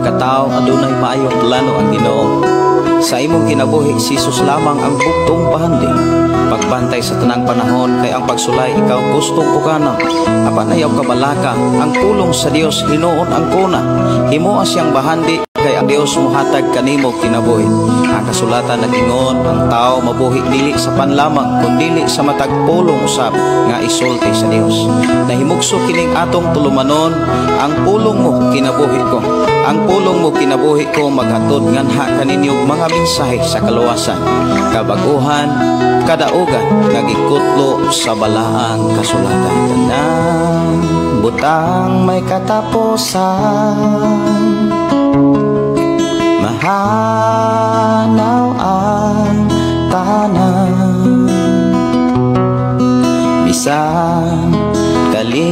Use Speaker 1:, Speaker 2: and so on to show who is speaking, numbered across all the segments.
Speaker 1: Pagkatao, adunay maayong plano ang Ginoo. Sa imong kinabuhi, si Jesus lamang ang buktong bahandi. Pagbantay sa tanang panahon kay ang pagsulay ikaw gustong ukana. Apan ayaw kabalaka, ang pulong sa Dios hinuon ang kuna. Himoa siyang bahandi kay ang Dios mohatag kanimo kinabuhi. Ang kasulatan nag-ingon, ang tao mabuhi dili sa panlamang kundili sa matag pulong usab nga isulti sa Dios. Nahimugso kining atong tulumanon, ang pulong mo kinabuhi ko. Ang pulong mo kinabuhi ko maghatod nganha kaninyo mga mensahe sa kaluwasan, kabaguhan, kadaugan nga gikutlo sa balaang kasulatan. Tanang butang may katapusan, mahanaw ang tanan, bisan kalibutan,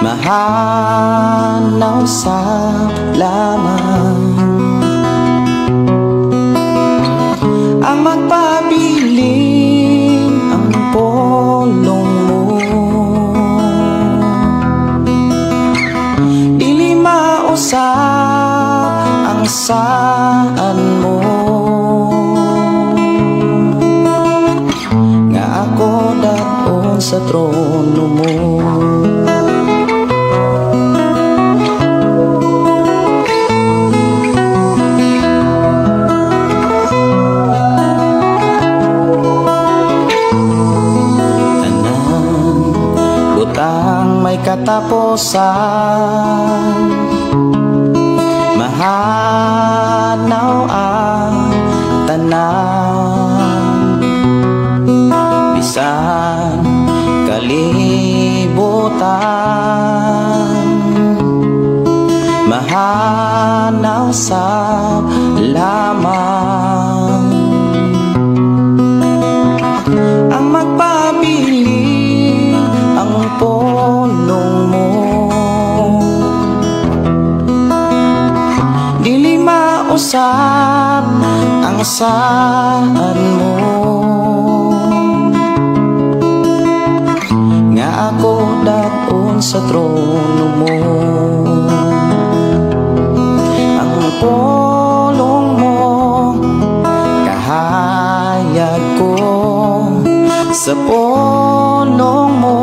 Speaker 1: mahanaw sa laman. Ang magpabilin ang pulong mo, dili mausap ang saan mo, nga ako daon sa trono mo. Butang may katapusan, mahanaw ang tanan, bisan kalibutan, mahanaw sa lamang. Ang magpabili ang pulong mo, dili mausap ang saan mo, nga ako daon sa trono mo. Ang pulong mo kahayag ko, sa pulong mo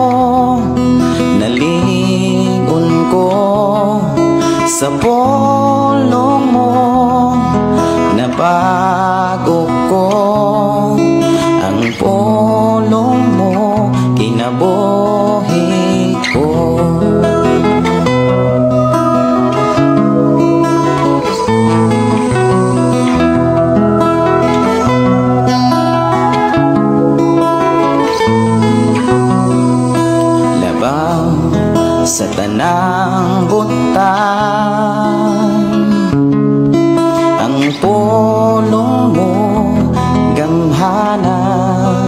Speaker 1: nalingon ko, sa pulong mo nabago ko. Ang pulong mo kinabuhi ko. Sa tanang butang, ang pulong mo gamhanan.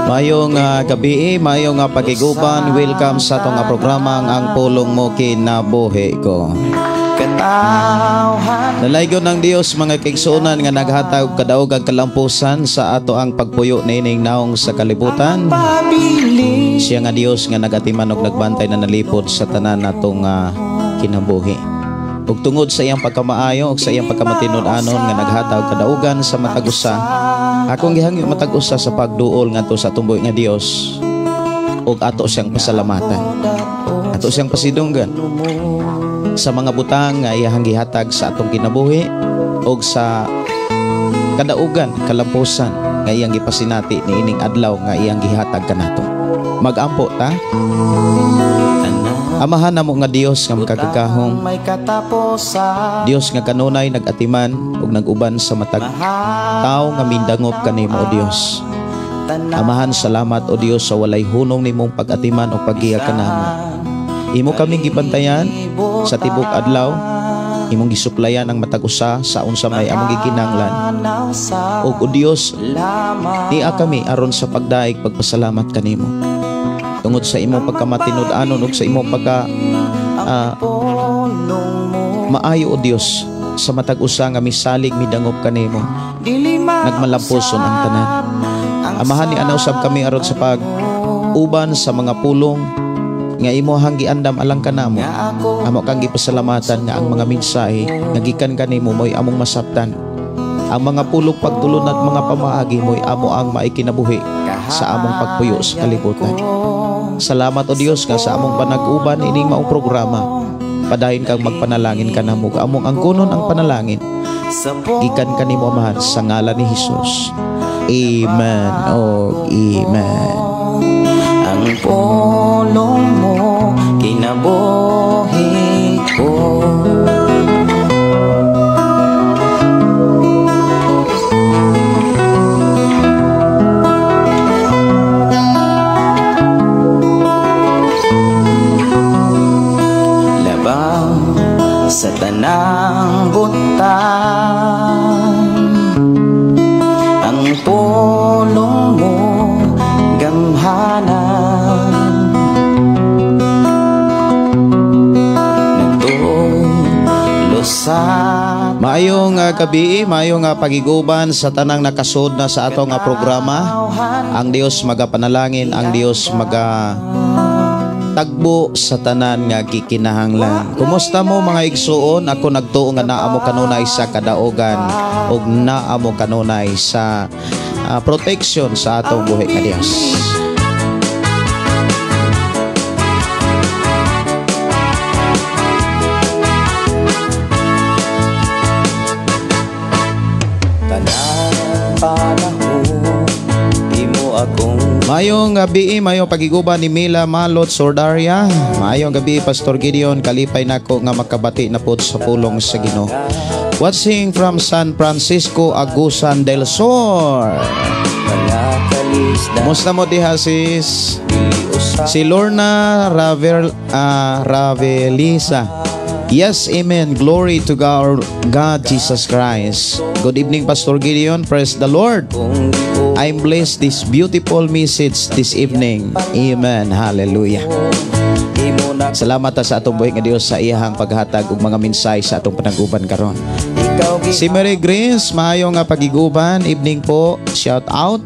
Speaker 2: Mayong gabi, mayong pagiguban. Welcome sa atong programa Ang Pulong Mo Kinabuhi Ko. Nalaygon ng Dios mga kaigsuonan nga naghatag kadaog ag kalampusan sa ato ang pagpuyo niining naong sa kalibutan. Siya nga Dios nga nagatiman og nagbantay na nalipod sa tanan natong kinabuhi. Ug tungod sa iyang pagkamaayo ug sa iyang pagkamatinud-anon nga naghatag kadaugan sa matag usa, akong gihangyo matag usa sa pagduol ngadto sa tumbuhi nga Dios ug ato siyang pasalamatan. Ato siyang pasidunggan sa mga butang nga iyahang gihatag sa atong kinabuhi og sa kadaugan, kalampusan nga iyang gipasinati niining adlaw nga iyang gihatag kanato. Magampo ta. Amahan namo nga Dios nga makagagahom, Dios nga kanunay nagatiman ug nag-uban sa matag tawo nga mindangop kanimo o Dios. Amahan, salamat o Dios sa walay hunong nimong pag-atiman o paggiya kanamo. Imo kaming gibantayan sa tibok adlaw, imong gisuplayan ang matag usa sa unsa may among gikinahanglan. Ug o Dios, nia kami aron sa pagdaig pagpasalamat kanimo. Tungod sa imong pagkamatinud-anon ug sa imong pagka maayo o Dios sa matag usa nga misalig midangop kanimo, nagmalampuson ang tanan. Amahan ni anaw sab kami aron sa pag uban sa mga pulong nga imohang giandam alang kanamo. Amo kang gipasalamatan nga ang mga mensahe nga gikan kanimo mo'y among masabtan. Ang mga pulong pagtulon at mga pamaagi mo'y amo ang maikinabuhi sa among pagpuyo sa kalibutan. Salamat o Dios nga sa among panag-uban ining maong programa. Padayon kang magpanalangin kanamo, among angkonon ang panalangin gikan kanimo Amahan sa ngalan ni Jesus. Amen o amen.
Speaker 1: Ang pulong mo kinabuhi ko. Labaw sa tanang butang, ang pulong mo gamhanan, nagtulo sa
Speaker 2: Maayong gabi, maayong pagiguban sa tanang nakasud na sa atong programa. Ang Dios magapanalangin, ang Dios maga tagbo sa tanan nga gikinahanglan. Kumusta mo mga igsuon? Ako nagtuo nga naa mo kanunay sa kadaogan ug naa mo kanunay sa protection sa atong buhi nga Dios.
Speaker 1: Tanan panahon imo akong.
Speaker 2: Maayong gabi, maayong pagiguban ni Mila Malot Sordaria. Maayong gabi Pastor Gideon, kalipay nako nga makabati na pod sa pulong sa Ginoo. Watching from San Francisco, Agusan del Sur. Kumusta mo diha sis? Si Lorna Ravelisa. Yes, amen. Glory to God, God Jesus Christ. Good evening, Pastor Gideon. Praise the Lord. I'm blessed this beautiful message this evening. Amen. Hallelujah. Salamat sa atong buhi nga Dios sa iyahang paghatag og mga mensahe sa atong panag-uban karon. Si Mary Grace, maayo nga pagiguban, evening po, shout out.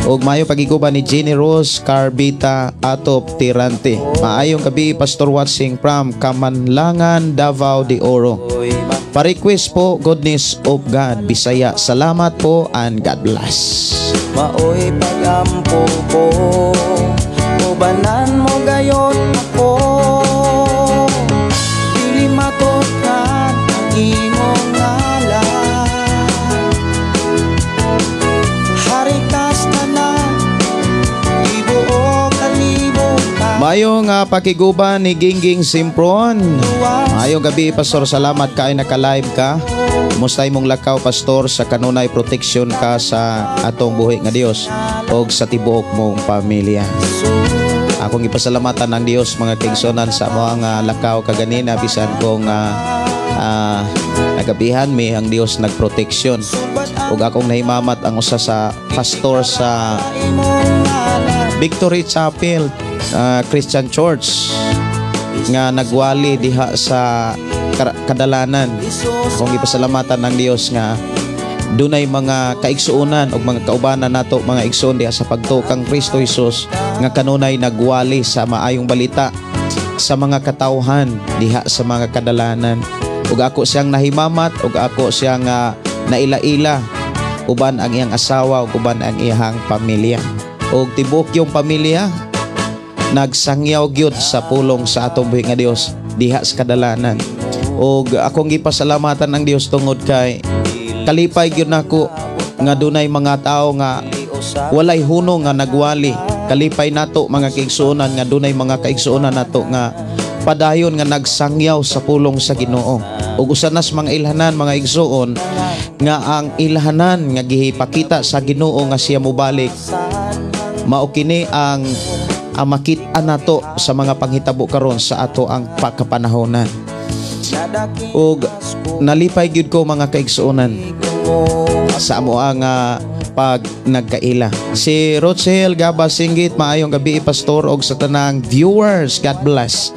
Speaker 2: Og maayo pagiguban ni Jenny Rose Carbita Atop Tirante. Maayong gabi Pastor watching from Kamanlangan, Davao de Oro. Pa-request po, Goodness of God, Bisaya. Salamat po and God bless.
Speaker 1: Maoy pagampo ko, ubanan mo gayon ako, dili matukan ang imong ngalan. Hari kas tanan, ibuo kalibutan.
Speaker 2: Maayong pakiguban ni Gingging Simpron. Maayong gabi Pastor, salamat kay naka-live ka. Kumusta imong lakaw Pastor, sa kanunay protection ka sa atong buhi nga Dios og sa tibuok mong pamilya. Akong ipasalamatan ang Dios mga kaigsonan sa mga lakaw kaganina, bisan kung nagabihan mi, ang Dios nagproteksyon. Ug akong nahimamat ang usa sa pastor sa Victory Chapel Christian Church nga nagwali diha sa kadalanan. Akong ipasalamatan ang Dios nga dunay mga kaigsuonan og mga kaubanan nato mga igsuon diha sa pagtuo kang Kristo Jesus nga kanunay nagwali sa maayong balita sa mga katawhan diha sa mga kadalanan. Ug ako siyang nahimamat ug ako siyang naila-ila uban ang iyang asawa ug uban ang iyang pamilya. Ug tibuok yung pamilya nagsangyaw gyud sa pulong sa atong buhi nga Dios diha sa kadalanan. Ug akong gipasalamatan ang Dios tungod kay kalipay gyud nako nga dunay mga tawo nga walay hunong nga nagwali. Kalipay nato mga kaigsuonan nga dunay mga kaigsuonan nato nga padayon nga nagsangyaw sa pulong sa Ginoo. Ug usa nas mga ilhanan mga igsuon nga ang ilhanan nga gihipakita sa Ginoo nga siya mobalik, mao kini ang makit-an nato sa mga panghitabo karon sa ato ang pagkapanahonan. Ug nalipay gyud ko mga kaigsuonan sa amo ang pag nagkaila. Si Rochelle Gaba Singgit, maayong gabi Pastor og sa tanang viewers, God bless.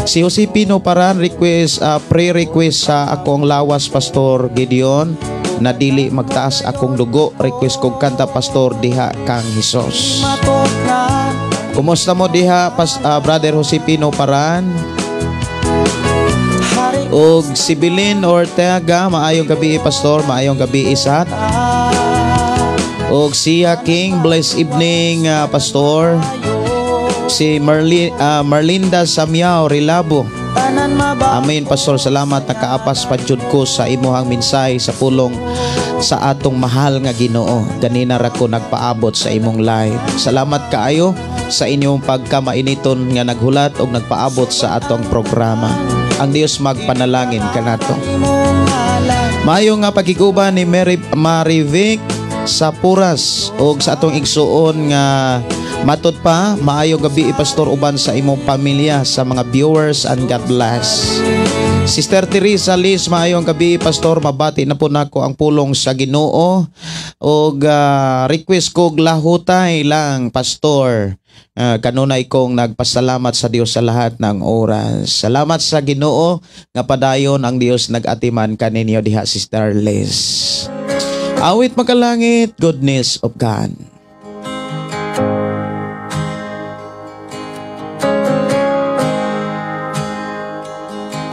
Speaker 2: Si Jose Pino Paran, request pre-request sa akong lawas Pastor Gideon na dili magtaas akong dugo, request kog kanta Pastor diha kang Hesus. Kumusta mo diha, Brother Josepino Paran? Og si Belin Ortega, maayong gabi, Pastor, maayong gabi isat. Og siya King, bless evening, Pastor. Si Marlinda Samyao Rilabo. Amen, Pastor, salamat nakaapas pa jud ko sa imuhang mensahe sa pulong sa atong mahal nga Ginoo. Ganina ra ko nagpaabot sa imong live. Salamat kaayo sa inyong pagkamainiton nga naghulat og nagpaabot sa atong programa. Ang Dios magpanalangin kanato. Maayo nga pagkiguban ni Mary Marivic sa Puras og sa atong igsuon nga matod pa, maayo gabi, Pastor, uban sa imong pamilya, sa mga viewers, and God bless. Sister Teresa Liz, maayong gabi, Pastor, mabati na po nako ang pulong sa Ginoo og request ko lahutay lang, Pastor. Kanunay kong nagpasalamat sa Dios sa lahat ng oras. Salamat sa Ginoo nga padayon ang Dios nag-atiman kaninyo diha, Sister Liz. Awit makalangit, Goodness of God.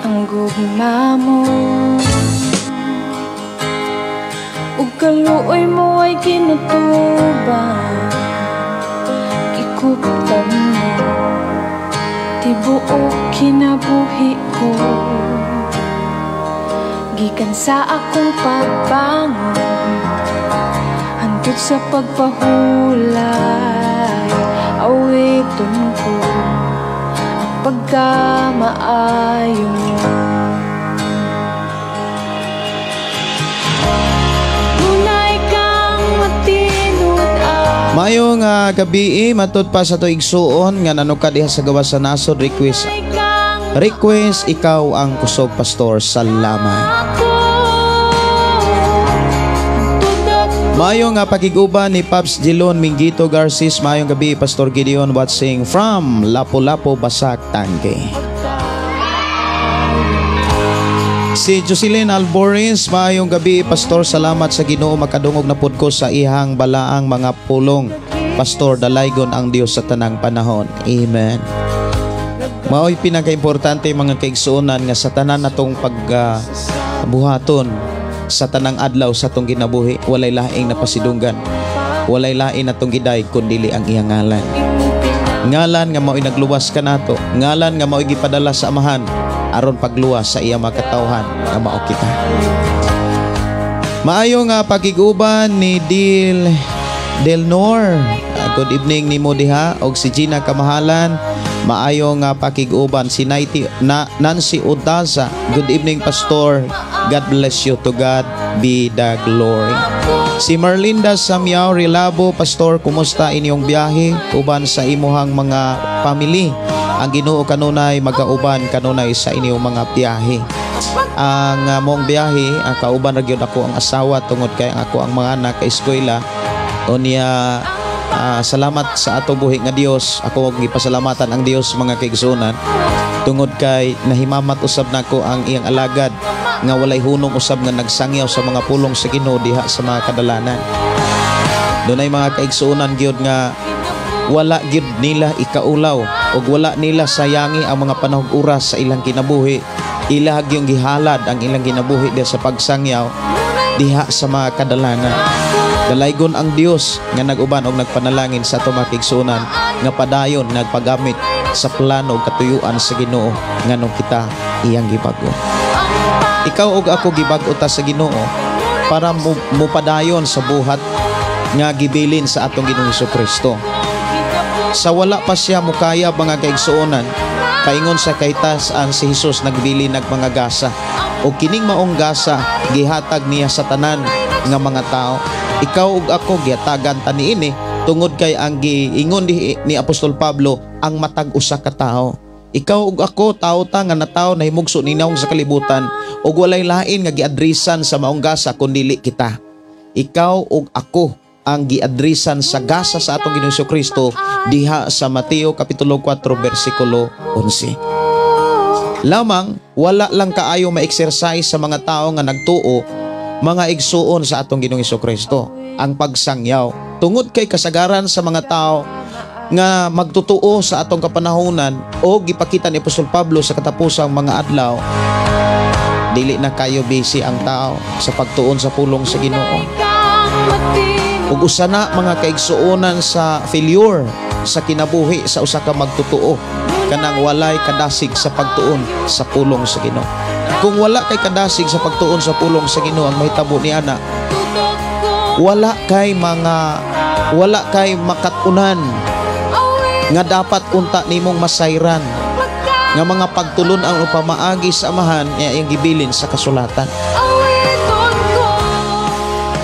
Speaker 3: Ang gugma mo ug kaluoy mo ay kinutubang, gikuptan mo tibuok kinabuhi ko. Gikan sa akong pagbangon hangtod sa pagpahulay, awiton ko ang pagkamaayo mo. Dunay kang matinud-an.
Speaker 2: Maayong gabi, matud pa sa tuig suon nga nanuka diha sa gawas sa nasod, request ikaw ang kusog, Pastor. Salamat. Maayong nga pakiguban ni Paps Gilon Mingito Garcis. Maayong gabi, Pastor Gideon, watching from Lapu-Lapu, Basak, Tangke. Si Jocelyn Alboris, maayong gabi, Pastor. Salamat sa Ginoo, makadungog na pud ko sa ihang balaang mga pulong. Pastor, dalaygon ang Dios sa tanang panahon. Amen. Mao'y pinakaimportante mga kaigsuonan nga sa tanan natong pagbuhaton sa tanang adlaw sa atong ginabuhi, walay laing napasidunggan, walay lain natong giday kundili ang iyang ngalan. Ngalan nga mao'y nagluwas kanato, ngalan nga mao'y gipadala sa Amahan aron pagluwas sa iyang mga katawhan nga mao kita. Maayo nga pagiguban ni Dil Del Nor. Good evening nimo diha og si Gina Kamahalan. Maayo nga pakig-uban si Nancy Odaza. Good evening, Pastor. God bless you. To God be the glory. Si Merlinda Samyao Rilabo, Pastor, kumusta inyong biyahe uban sa imuhang mga family? Ang Ginoo kanunay magauban kanunay sa inyong mga biyahe. Ang mong biyahe, ang kauban ra gyud ako ang asawa tungod kay ako ang mga anak ka eskwela. Unya, salamat sa ato buhi nga Dios. Ako og gipasalamatan ang Dios mga kaigsuonan tungod kay nahimamat usab nako ang iyang alagad nga walay hunong usab nga nagsangyaw sa mga pulong sa Ginoo diha sa mga kadalanan. Dunay mga kaigsuonan gyud nga wala gyud nila ikaulaw ug wala nila sayangi ang mga panahog oras sa ilang kinabuhi. Ila gyud gihalad ang ilang kinabuhi diha sa pagsangyaw diha sa mga kadalanan. Dalaygon ang Dios nga nag-uban og nagpanalangin sa ato mga kaigsuonan nga padayon nagpagamit sa plano ug katuyuan sa Ginoo nganong kita iyang gibag-o. Ikaw ug ako gibag-o ta sa Ginoo para mupadayon sa buhat nga gibilin sa atong Ginoong Hesukristo. Sa wala pa siya mukaya mga kaigsuonan, paingon sa kahitasan si Hesus nagbili nag mga gasa. O kining maong gasa gihatag niya sa tanan nga mga tao. Ikaw ug ako gihatagan ta niini tungod kay ang giingon ni Apostol Pablo ang matag usa ka tawo. Ikaw ug ako tawo ta nga natawo nahimugso ninawong sa kalibutan ug walay lain nga giadresan sa maong gasa kun dili kita. Ikaw ug ako ang giadresan sa gasa sa atong Ginoong Hesukristo diha sa Mateo kapitulo 4 bersikulo 11. Lamang wala lang kaayo ma-exercise sa mga tao nga nagtuo mga igsuon sa atong Ginoong Hesukristo ang pagsangyaw tungod kay kasagaran sa mga tao Nga magtotoo sa atong kapanahonan o gipakita ni Apostol Pablo sa katapusang mga adlaw, dili na kayo busy ang tao sa pagtuon sa pulong sa Ginoo.
Speaker 3: Kang matinud
Speaker 2: Ug usa na, mga kaigsuonan, sa failure sa kinabuhi sa usa ka magtotoo, kanang walay kadasig sa pagtuon sa pulong sa Ginoo. Kung wala kay kadasig sa pagtuon sa pulong sa Ginoo, ang mahitabo ni ana,
Speaker 3: Tutok ko
Speaker 2: wala kay makatunan
Speaker 3: Awit
Speaker 2: nga dapat unta nimong masayran
Speaker 3: Magka
Speaker 2: nga mga pagtulon ang pamaagi sa Amahan nga iyang gibilin sa kasulatan.
Speaker 3: Awiton ko.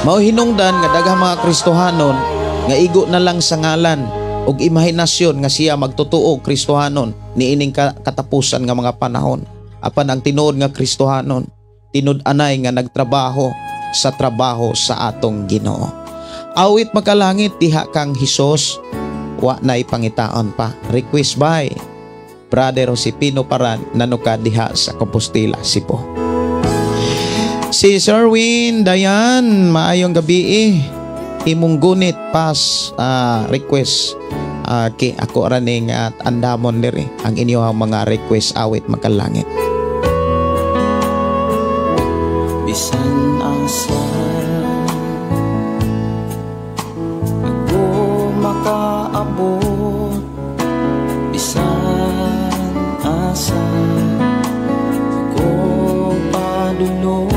Speaker 2: Mao hinungdan nga daghang mga Kristohanon nga igo na lang sa ngalan ug imahinasyon nga siya magtotoo Kristohanon niining katapusan nga mga panahon. Apan ang tinuod nga Kristohanon, tinud-anay nga nagtrabaho sa trabaho sa atong Ginoo. Awit Makalangit, Diha Kang Hesus, wa na'y pangitaon pa. Request by Brother Josepino Paran, nanuka diha sa Compostela, Cebu. Si Sherwin Dayan, maayong gabi eh. Imong gunit pas request ki ako ra ning at andamon diri ang inyong mga request Awit Makalangit.
Speaker 1: Bisan asa ako makaabot, bisan asa ako padulong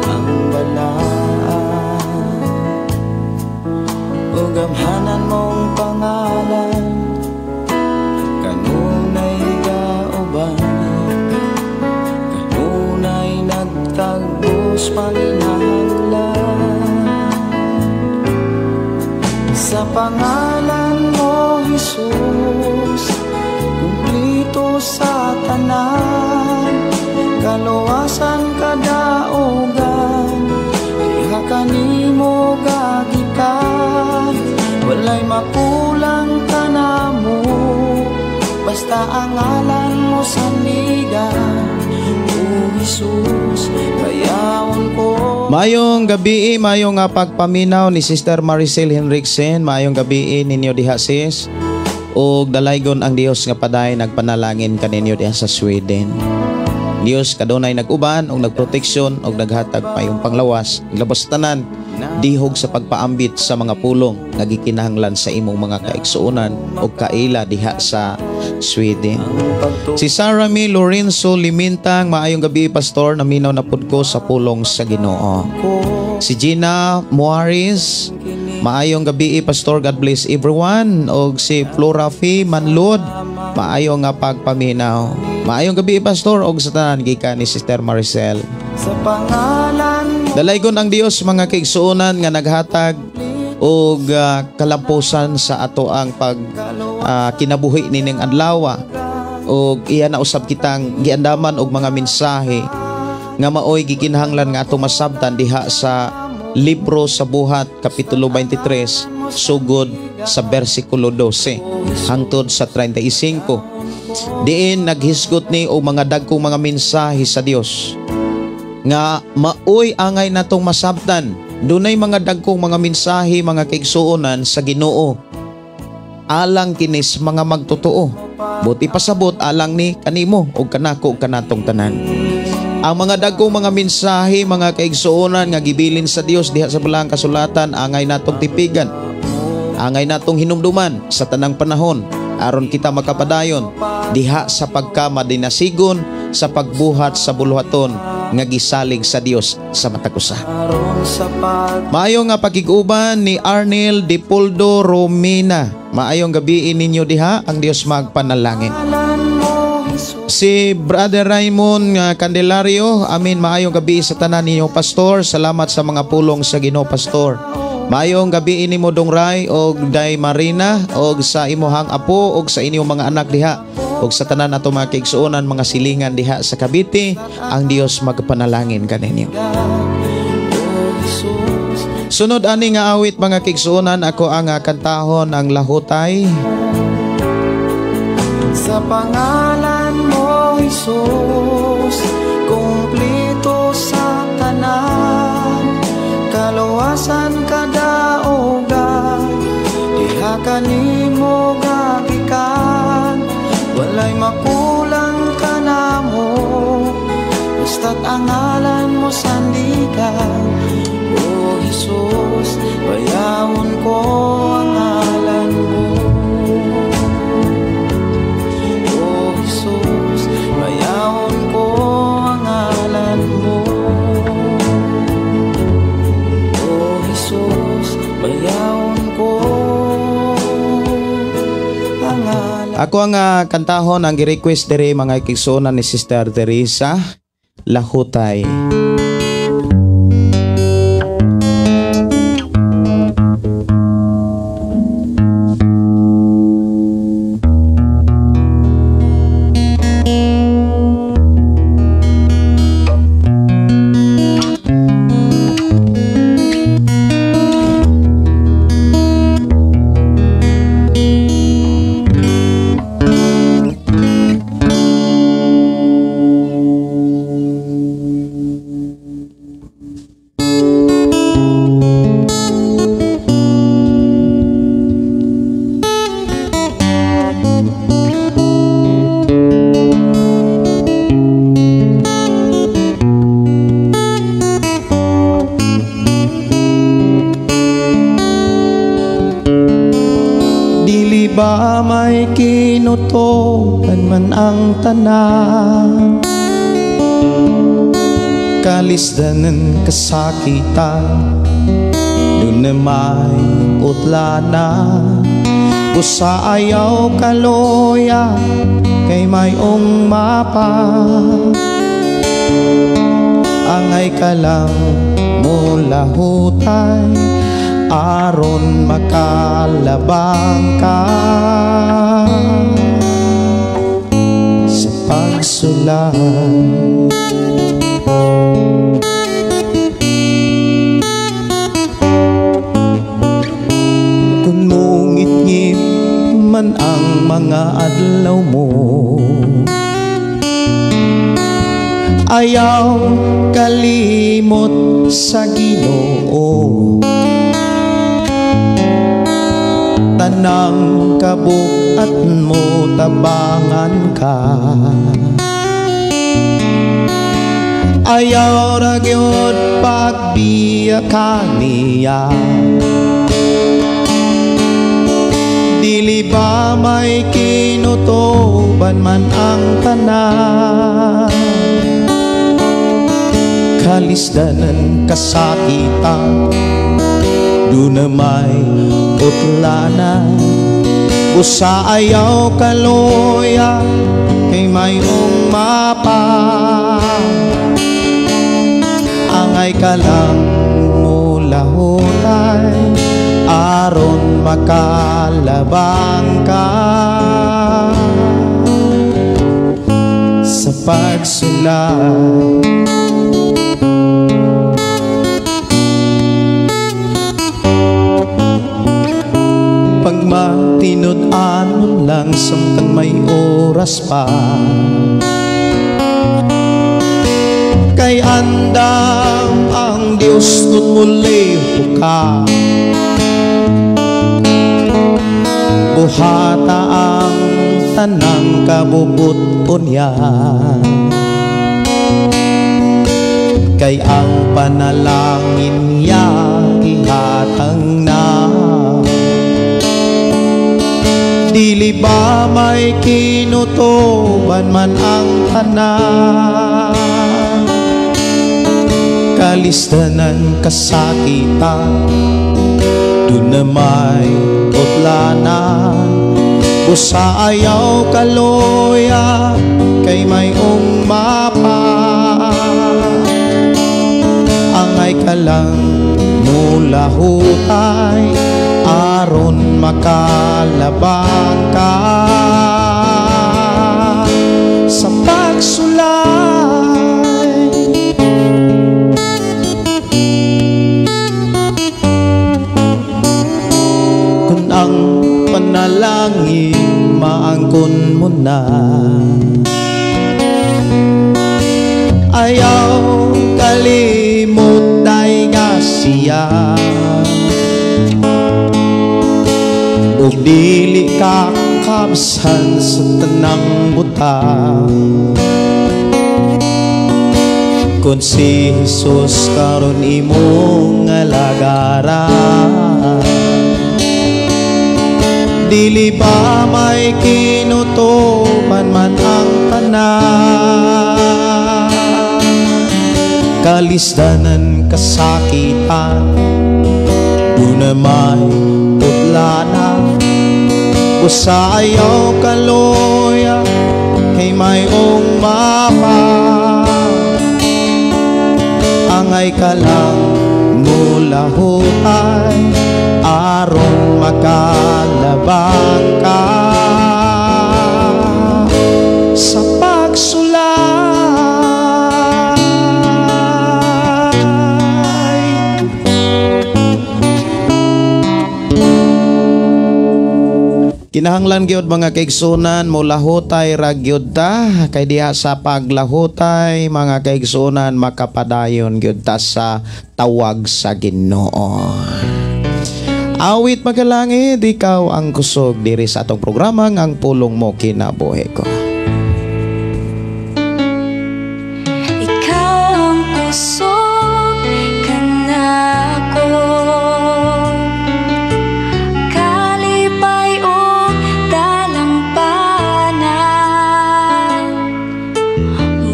Speaker 1: ang balaan ug gamhanan mong pangalan kanunay gauban, kanunay nagtagos panginahanglan. Sa pangalan mo, Jesus, kumplito sa tanan, kaluwasan, kadaugan, diha kanimo gagikan. Walay makulang kanamo, basta ang ngalan mo sandigan. O Jesus, bayawon ko.
Speaker 2: Maayong gabi, maayong nga pagpaminaw ni Sister Maricel Henriksen, maayong gabi ninyo diha, sis. Ug dalaygon ang Dios nga paday nagpanalangin kaninyo diha sa Sweden. Dios kadunay nag-uban og nagproteksyon og naghatag payong panglawas, labas sa tanan dihog sa pagpaambit sa mga pulong nga gikinahanglan sa imong mga kaigsuonan og kaila diha sa Sweden. Si Sarah Mi Lorenzo Limintang, maayong gabi, Pastor, naminaw na pud ko sa pulong sa Ginoo. Si Gina Muaris, maayong gabi, Pastor, God bless everyone. Og si Flora F. Manlod, maayo nga pagpaminaw. Maayong gabi, Pastor, og sa tanan, gikan ni Sister Maricel.
Speaker 1: Sa pangalan mo.
Speaker 2: Dalaygon ang Dios, mga kaigsuonan, nga naghatag og kalampusan sa ato ang pag kinabuhi nining adlaw og iya na usab kitang giandaman og mga mensahe nga maoy gikinahanglan nga ato masabtan diha sa libro sa Buhat, kapitulo 23, sugod sa bersikulo 12 hangtod sa 35, diin naghisgot ni og mga dagkong mga mensahe sa Dios nga maoy angay natong masabtan. Dunay mga dagkong mga mensahe, mga kaigsuonan, sa Ginoo alang kinis mga magtotoo. Buot ipasabot, alang ni kanimo og kanako og kanatong tanan. Ang mga dagkong mga mensahe, mga kaigsuonan, nga gibilin sa Dios diha sa Balaang Kasulatan, angay natong tipigan, angay natong hinumduman sa tanang panahon aron kita makapadayon diha sa pagkamadinasigon sa pagbuhat sa buluhaton nga gisalig sa Dios sa matag usa.
Speaker 1: Aron sa pag
Speaker 2: Maayo nga pakig-uban ni Arnel Dipoldo Romina. Maayong gabi ninyo diha, ang Dios magpanalangin.
Speaker 1: Pangalan mo, Jesus.
Speaker 2: Si Brother Raymond Candelario, amin, maayong gabi sa tanan ninyo, Pastor. Salamat sa mga pulong sa Ginoo, Pastor. Maayong gabi nimo, Dong Ray og Day Marina, og sa imuhang apo og sa inyong mga anak diha og sa tanan ato mga kaigsuonan, mga silingan diha sa Cavite, ang Dios magpanalangin kaninyo. Sunod ani nga awit, mga kaigsuonan, ako ang kantahon ang Lahutay.
Speaker 1: Sa pangalan mo, Jesus, kumplito sa tanan, kaluwasan, kadaugan, diha kanimo. mo gagikan, walay makulang ka na mo, basta't ang ngalan mo sandigan. O Jesus, bayawon ko ang ngalan mo. O Jesus, bayawon ko ang ngalan mo. O Jesus, bayawon ko ang ngalan.
Speaker 2: Ako ang kantahon ang gi-request diri, mga igsuonan, ni Sister Teresa, "Lahutay." Dili ba may kinutoban man ang tanan, kalisdanan, kasakitan, duna may utlana? Busa ayaw kaloya kay mayong mapa. Angay ka lang mulahutay aron makalabang ka sa pagsulay. Kung mungit-ngit man ang mga adlaw mo, ayaw kalimot sa Ginoo. Tanang kabuat mo tabangan ka. Ayaw ra gyud pagbiya ka niya. Dili ba may kinutuban man ang tanan, kalisdanan, kasakitan, duna may utlanan? Busa ayaw kaloya kay mayong mapa. Angay ka lang mulahutay aron makalabang ka sa pagsulay. Pagmatinud-anon lang samtang may oras pa, kay andam ang Diyos nun muliho ka. Buhata ang tanang kabubuton niya, kay ang panalangin niya gihatang na. Dili ba may kinutuban man ang tanan, kalisdanan, kasakitan, duna may utlanan? Busa ayaw kaloya kay mayong mapa. Angay ka lang mulahutay aron makalabang ka sa pagsulay. Kung ang panalangin maangkon mo na, ayaw kalimot ay nga siya. Ug dili ka kabsan sa tanang butang. Kung si Jesus karon imong alagaran, dili ba may kinutuban man ang tanan? Kalisdanan, kasakitan, duna may putlana. Busa ayaw kaluya kay mayong mapa. Angay ka lang mulahutay aron makalabang ka sa pagsulay. Kinahanglan gyud mga kaigsunan mulahutay ra gyud ta, kay diha sa paglahutay mga kaigsunan makapadayon gyud ta sa tawag sa Ginoo. Awit magalangit, ikaw ang kusog diri sa atong programa ang Pulong Mo Kinabuhi Ko.
Speaker 3: Ikaw ang kusog kanako, kalipay ug dalampana,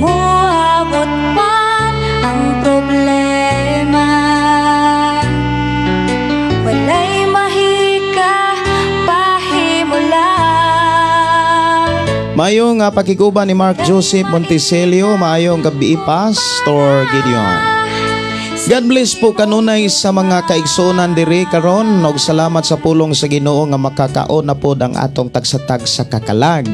Speaker 3: moabot man ang problema, walay mahika pahimula.
Speaker 2: Maayong pakiguban ni Mark Joseph Monticelio, maayong gabi Pastor Gideon. God bless po kanunay sa mga kaigsuonan diri karon, og salamat sa pulong sa Ginoo nga makakaon na pod ang atong tagsatag sa kakalag.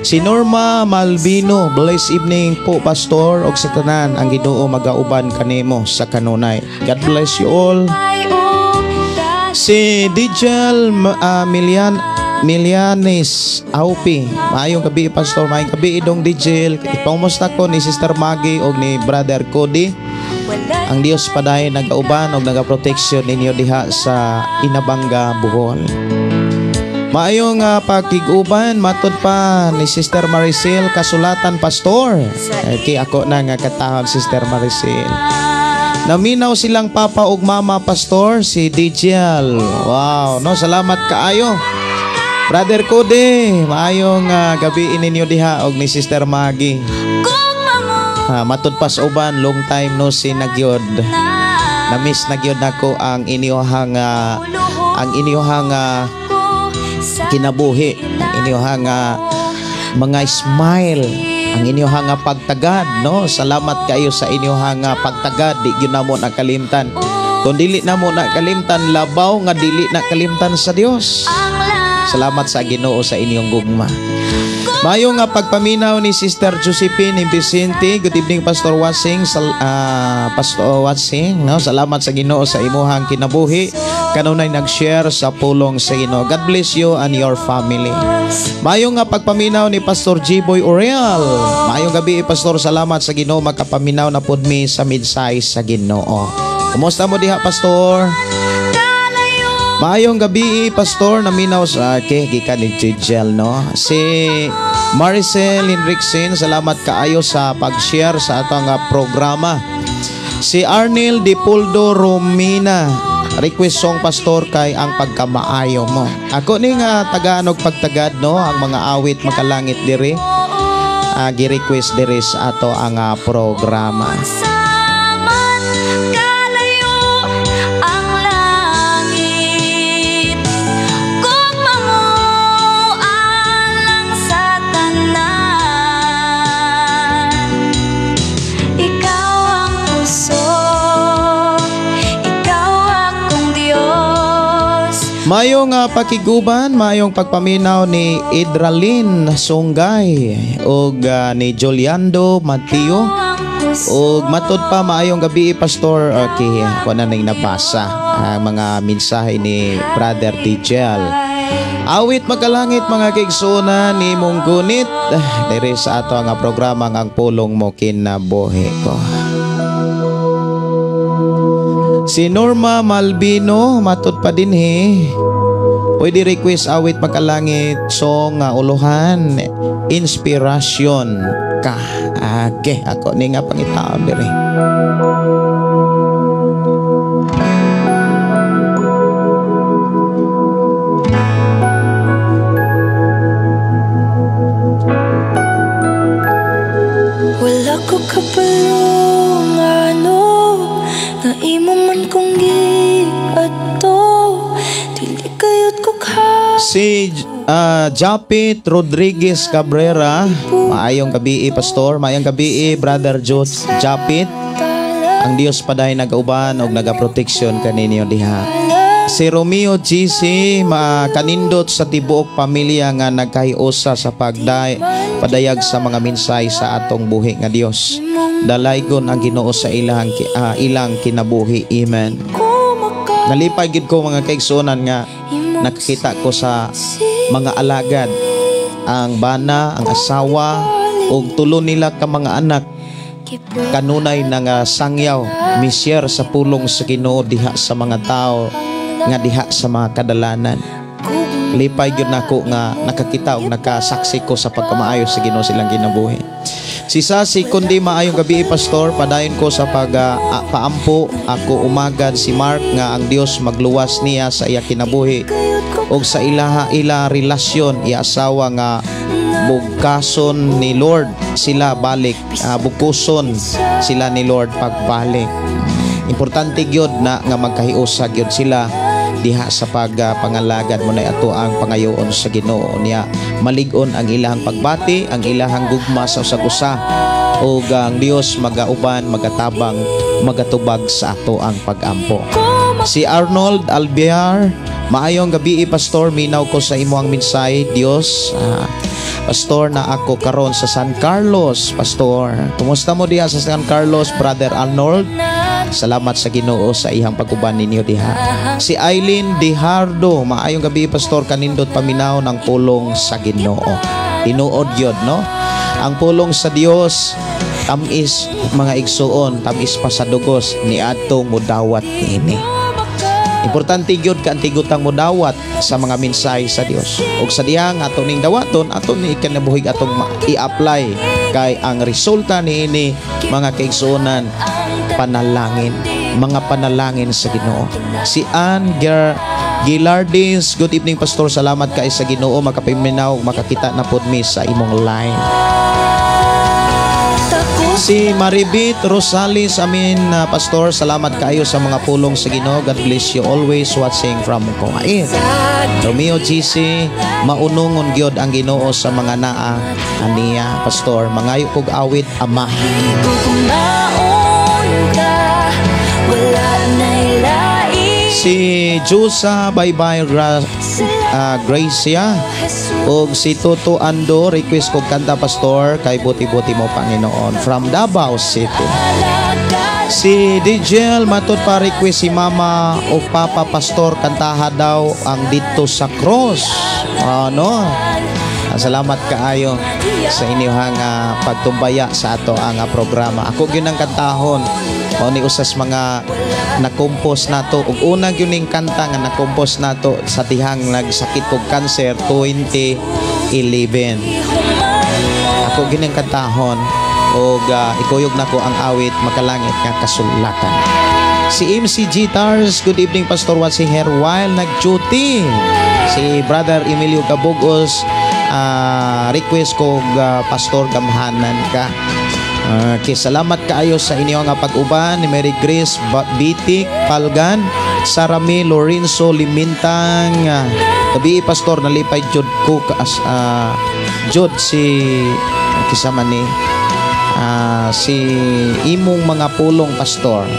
Speaker 2: Si Norma Malvino, bless evening po Pastor, og sa tanan ang Ginoo magauban kanimo sa kanunay. God bless you all. Si Dijel Milianis Aupi, maayong gabi Pastor, maayong gabi idong Dijel. Ipangumusta ko ni Sister Maggie og ni Brother Cody. Ang Dios padayon nagauban og nagaproteksyon ninyo diha sa Inabanga, Bohol. Maayong pakig-uban matud pa ni Sister Maricel Kasulatan Pastor. Okay, ako na nga katahon Sister Maricel. Naminaw silang papa ug mama Pastor si Dijel. Wow, no, salamat kaayo. Brother Cody, maayong gabi ninyo diha og ni Sister Maggie. Matud pas uban, long time no see na gyud. Na-miss na gyud nako ang inyohang kinabuhi, ang inyohang mga smile, ang inyohang pagtagad, no? Salamat kayo sa inyohang pagtagad, di gyud namo nakalimtan. Kung dili namo nakalimtan, labaw nga dili nakalimtan sa Dios. Salamat sa Ginoo sa inyong gugma. Maayong nga pagpaminaw ni Sister Josephine Vicente. Good evening Pastor Wasing. Pastor Wasing, no? Salamat sa Ginoo sa imuhang kinabuhi. Kanunay nag-share sa pulong sa Ginoo. God bless you and your family. Maayong nga pagpaminaw ni Pastor G-Boy Oriel. Maayong gabi Pastor, salamat sa Ginoo makapaminaw na pud mi sa midsay sa Ginoo. Kumusta mo diha Pastor? Maayong gabi Pastor, naminaw sa okay, gikan ni Jigel, no? Si Maricel Henriksen, salamat kaayo sa pag-share sa atong programa. Si Arnel Dipoldo Romina, request song Pastor kay ang pagkamaayo mo. Ako ni nga tagaan og pagtagad, no, ang mga awit makalangit diri. Gi-request diri sa ato ang programa. Mayong pakiguban, mayong pagpaminaw ni Idralin Sungay og ni Juliando Mateo og matud pa maayong gabi Pastor. Okay, ako na ning nabasa ang mga mensahe ni Brother Dijel. Awit magkalangit mga kaigsuonan ni mong gunit diri sa ato ang programa ang Pulong Mo Kinabuhi Ko. Si Norma Malvino matud pa dinhi. Pwede request awit Makalangit song nga uluhan inspiration ka. Okay, ako ni nga pangitaon diri.
Speaker 3: Wala ko kapalong ano nga imo man kong giadto, dili kayot ko ka.
Speaker 2: Si Japit Rodriguez Cabrera, maayong gabi pastor, maayong gabi brother Japit. Ang Dios paday nagauban og nagaproteksyon kaninyo diha. Si Romeo GC makanindot sa tibuok pamilya nga nagkahiusa sa padayag sa mga minsay sa atong buhi nga Dios. Dalaygon ang Ginoo sa ilang ilang kinabuhi. Amen. Nalipay gid ko mga kaigsuonan nga nakakita ko sa mga alagad, ang bana, ang asawa ug tulo nila ka mga anak kanunay na nga sangyaw misyar sa pulong sa Ginoo diha sa mga tao nga diha sa mga kadalanan. Lipay gyud nako nga nakakita og nakasaksi ko sa pagkamaayo sa Ginoo silang kinabuhi. Si Sasi kundi maayong gabi pastor, padayon ko sa pag paampo ako umagad si Mark nga ang Dios magluwas niya sa iya kinabuhi og sa ilaha ila relasyon iya asawa nga bugkason ni Lord sila balik, bugkuson sila ni Lord pagbalik. Importante gyud na nga magkahiusa gyud sila diha sa pagpangalagad mo na ato ang pangayoon sa Ginoo niya. Malig-on ang ilahang pagbati, ang ilahang gugma sa usag-usa ug ang Dios magauban, magatabang, magatubag sa ato ang pagampo. Si Arnold Albiar, maayong gabi pastor, minaw ko sa imo ang mensahe Dios. Pastor, na ako karon sa San Carlos, pastor. Kumusta mo diha sa San Carlos, brother Arnold? Salamat sa Ginoo sa iyang pag-uban ninyo diha. Si Eileen Dihardo, maayong gabi pastor, kanindot paminaw ng pulong sa Ginoo. Tinuod gyud, no? Ang pulong sa Dios tamis mga igsuon, tamis pa sa dugos niadto mudawat niini. Importante gyud ka antigutang mudawat sa mga mensahe sa Dios. Ug sa dihang ato ning dawaton, ato ni ikinabuhig atong i-apply kay ang resulta niini mga kaigsuonan panalangin, mga panalangin sa Ginoo. Si Ann Gilardis, good evening pastor, salamat kay sa Ginoo makapiminaw makakita na pud mi sa imong line. Si Maribit Rosales, amin pastor, salamat kayo sa mga pulong sa Ginoo. God bless you always, watching from Kuwait. Romeo GC, maunungon gyud ang Ginoo sa mga naa aniya pastor. Mangayo kog awit ama. Si Jusa Baybay Gracia og si Toto Ando, request kog kanta pastor kay buti-buti mo Panginoon, from Davao City. Si Dijel matud pa request si mama o papa pastor, kantaha daw ang dito sa cross. Ano? Salamat kaayo sa inyong pagtumbaya sa ato ang programa. Ako gyud ang kantahon. Mao ni usas mga nakompose nato ug una gyud ning kanta nga nakompose nato sa dihang nagsakit kog cancer 2011. Ako gyud ang kantahon ug ikuyog nako ang awit Makalangit nga Kasulatan. Si MC Gitars, good evening pastor, watching here while nag-duty. Si brother Emilio Gabugos, request kog pastor gamhanan ka. Okay, salamat kaayo sa inyo nga pag-uban ni Mary Grace Bitik Palgan, Sarami Lorenzo Limintang. Gabi pastor, nalipay jud ko jud si kisama ni si imong mga pulong pastor.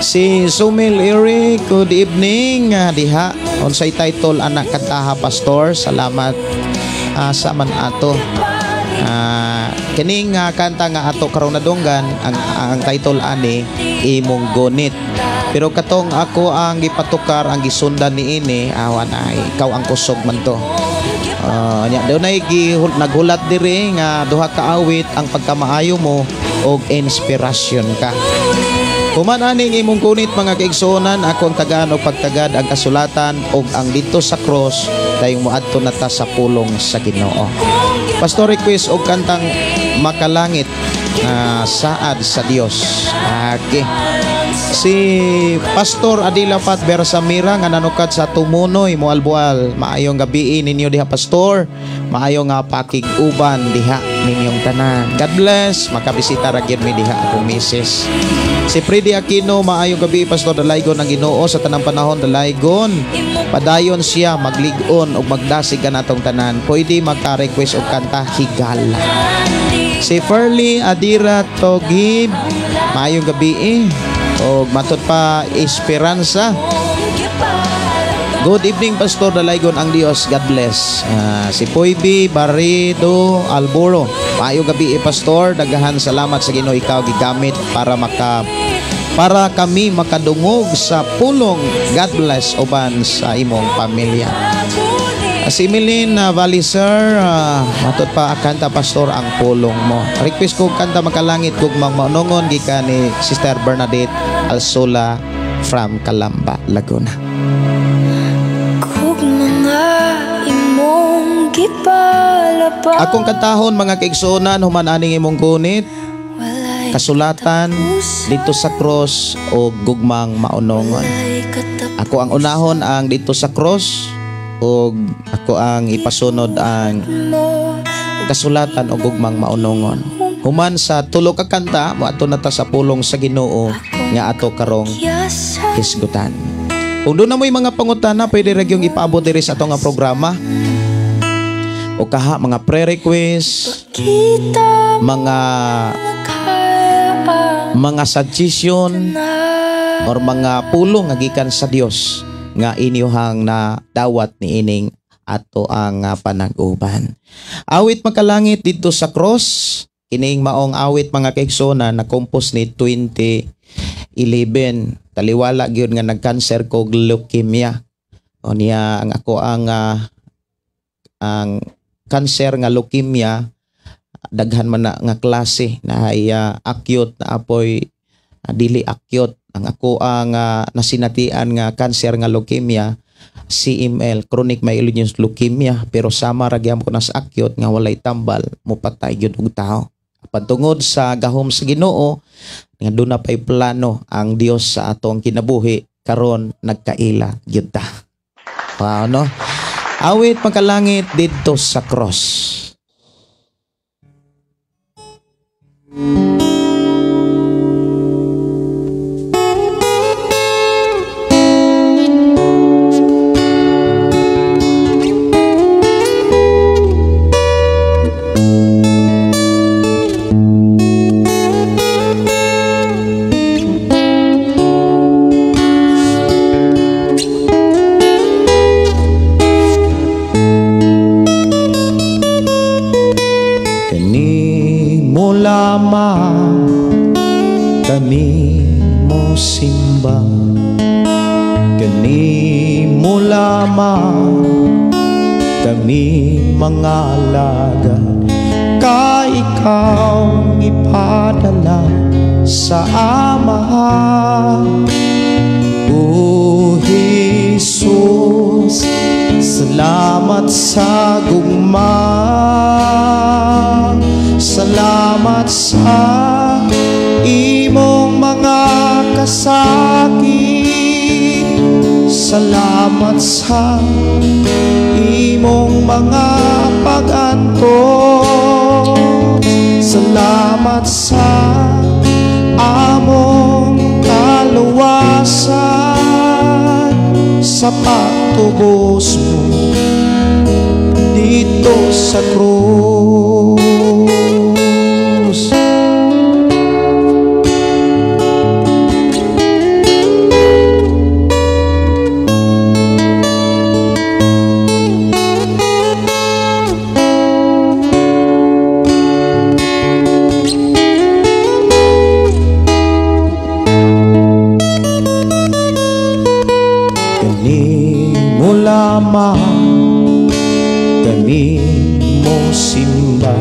Speaker 2: Si Sumil Eric, good evening diha. Unsay title anak kantaha pastor? Salamat sa man ato. Kining kanta nga ato karon nadunggan ang title ani Imong Gunit. Pero katong ako ang gipatukar ang gisundan niini awan ay ikaw ang kusog man to. Nya dunay naghulat diri nga duha ka awit ang pagkamaayo mo og inspirasyon ka. Human aning imong kunit mga kaigsuonan, ako ang tagaan og pagtagad ang kasulatan og ang didto sa cross dayong moadto na ta sa pulong sa Ginoo. Pastor, request og kantang Makalangit na saad sa Dios. Okay. Si Pastor Adila Pat Bersamira nga nanukat sa Tumunoy, Moalboal. Maayong gabi ninyo diha, Pastor. Maayo nga pakig-uban diha ninyong tanan. God bless. Makabisita ra gyud mi diha akong misis. Si Freddy Aquino, maayong gabi Pastor, dalaygon ang Ginoo sa tanang panahon, dalaygon. Padayon siya maglig-on ug magdasig kanatong tanan. Pwede magka-request og kanta Higala. Si Ferly Adira Togib, maayong gabi eh. Og matod pa Esperanza. Good evening Pastor, dalaygon ang Dios, God bless. Si Poybi Barredo Alboro, maayong gabi eh, Pastor, daghan salamat sa Ginoo, ikaw gigamit para kami makadungog sa pulong. God bless uban sa imong pamilya. Si Emilene Valiser, matod pa kanta Pastor ang pulong mo. Request ko kanta Makalangit gugmang maunongon gikan ni Sister Bernadette Alsola from Calamba, Laguna.
Speaker 3: Kung mga imong gipalabas.
Speaker 2: Akong kantahon mga kaigsuonan human aning imong gunit,
Speaker 3: Walay
Speaker 2: kasulatan, didto sa cross o gugmang maunongon.
Speaker 3: Walay katapusan.
Speaker 2: Ako ang unahon ang didto sa cross o ako ang ipasunod ang
Speaker 3: mo
Speaker 2: kasulatan o gugmang maunongon. Human sa tulo ka kanta, moadto na ta sa pulong sa Ginoo nga ato karong
Speaker 3: Yasa
Speaker 2: hisgutan. Kung duna mo'y mga pangutana, pwede ra gyung ipaabot diri sa ato nga programa. O kaha mga pre-request,
Speaker 3: Kita
Speaker 2: mga
Speaker 3: kaya
Speaker 2: mga suggestion
Speaker 3: na
Speaker 2: or mga pulong nga gikan sa Dios nga inyuhang na dawat niining ato ang panag-uban. Awit Makalangit didto sa cross, kining maong awit mga kaigsoona na compose ni 2011. Taliwala gyud nga nagkanser kog leukemia. O niya ang ako ang kanser nga leukemia, daghan man na nga klase na ay acute na apoy dili acute. Ang ako ang nasinatian nga kanser nga leukemia, CML, chronic myelogenous leukemia, pero sama ra gyud ko na sa acute nga walay tambal, mopatay gyud og tao. Apan tungod sa gahom sa Ginoo nga duna pay plano ang Dios sa atong kinabuhi, karon nagkaila gyud ta. Wow, no? Awit Makalangit didto sa cross. Kanimo lamang kami mo simba, kanimo lamang kami mangalaga, kay ikaw ipadala sa Amahan. O Jesus, salamat sa gugma, salamat sa imong mga kasakit, salamat sa imong mga pag-antos, salamat sa among kaluwasan, sa pagtubos mo didto sa krus. Kanimo lamang kami mo simba,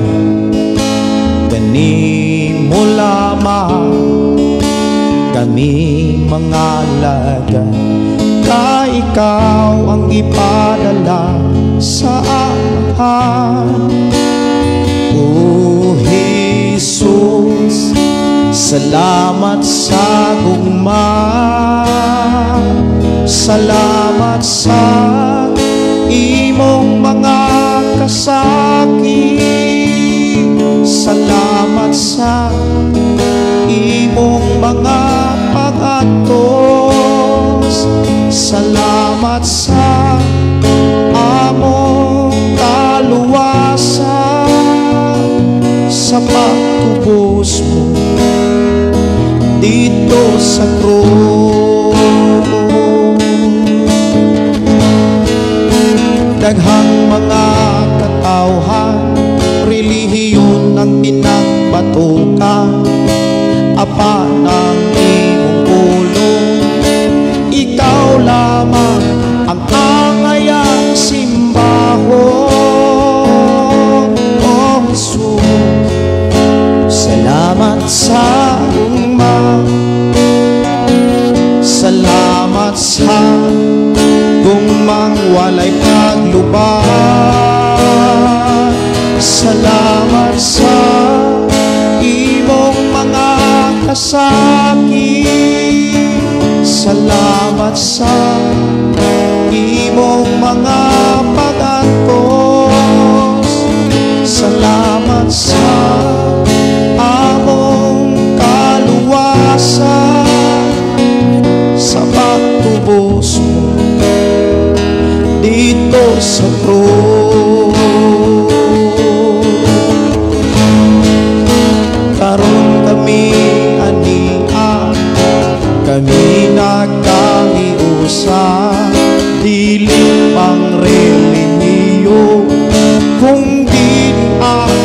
Speaker 2: kanimo lamang kami
Speaker 4: Kami mga lagay, ka ikaw ang ipadala sa Amahan. O Jesus, salamat sa gugma, salamat sa imong mga kasakit, salamat sa imong mga pag-antos, salamat sa among kaluwasan, sa pagtubos mo dito sa krus. Daghang mga katawhan, relihiyon ang pinagbatukan, apan ang imong pulong, ikaw lamang ang angayang simbahon. O Jesus, salamat sa gugma, salamat sa gugmang walay paglubad, salamat sa imong mga kasakit, salamat sa imong mga pag-antos, salamat sa among kaluwasan, sa pagtubos mo dito sa krus. Karon kami ania, kami nagkahiusa, dili pang relihiyo, kung dili ang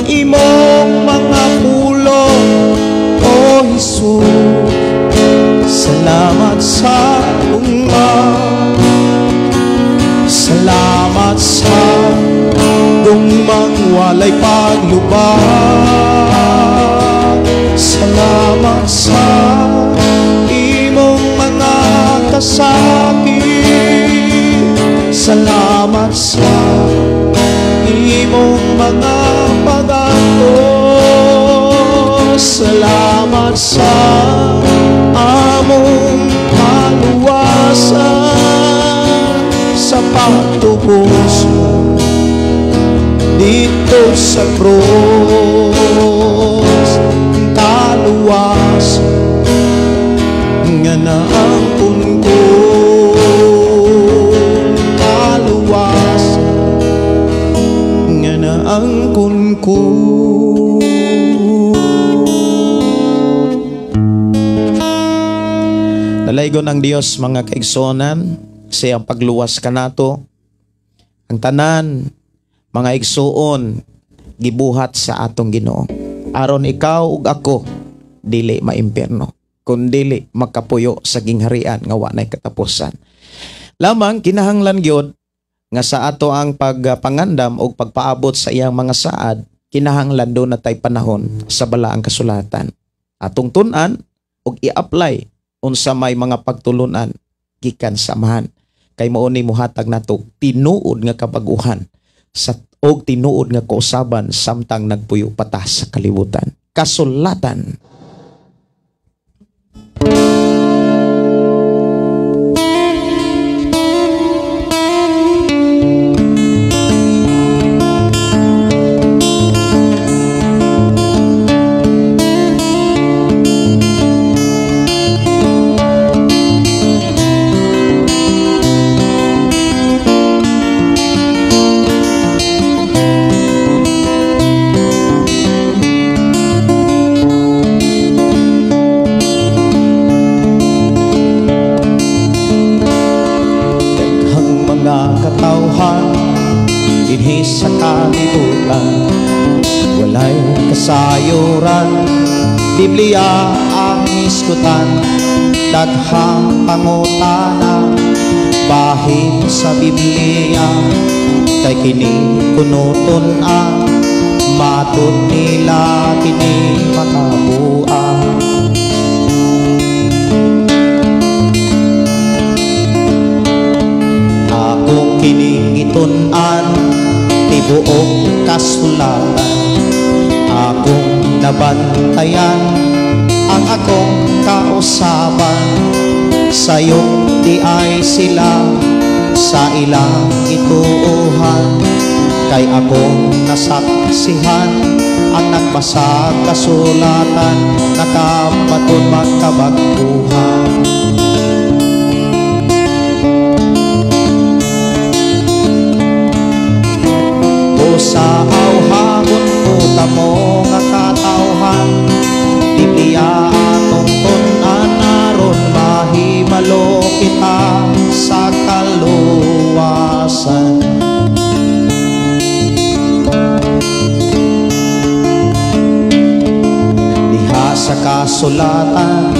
Speaker 4: imong mga pulong. O Jesus, salamat sa gugma, salamat sa gugmang walay paglubad, salamat sa imong mga kasakit, salamat sa imong mga pag-antos, salamat sa among kaluwasan, sa pagtubos mo dito sa krus. Kaluwas nga naangkon ko, kaluwas nga naangkon ko.
Speaker 2: Dalaygon ang Dios mga kaigsuonan, siyang pagluwas kanato. Ang tanan mga igsuon gibuhat sa atong Ginoo. Aron ikaw ug ako dili maimpierno, kun dili makapuyo sa gingharian nga wa nay katapusan. Lamang kinahanglan gyud nga sa ato ang pagpangandam og pagpaabot sa iyang mga saad, kinahanglan do natay panahon sa balaang kasulatan. Atong tun-an og i-apply unsa may mga pagtulunan gikan sa Amahan. Kay mao ni mohatag nato tinuod nga kabaguhan sa og tinuod nga kausaban samtang nagpuyo pa ta sa kalibutan. Kasulatan.
Speaker 4: Sa kalibutan walay kasayuran, Biblia ang iskutan, daghang pangutana bahin sa Biblia, kay kini kunuton ang matud nila kini makabuan. Akong kining gitun-an, tibuok kasulatan. Akong nabantayan ang akong kausaban. Sayop di ay sila sa ilang ituuhan. Kay akong nasaksihan ang nagbasa kasulatan, nakabaton magkabag-uhan. O sa awhagon ko kamo nga katawhan, Biblia atong tun-an aron mahibalo kita sa kaluwasan. Diha sa kasulatan,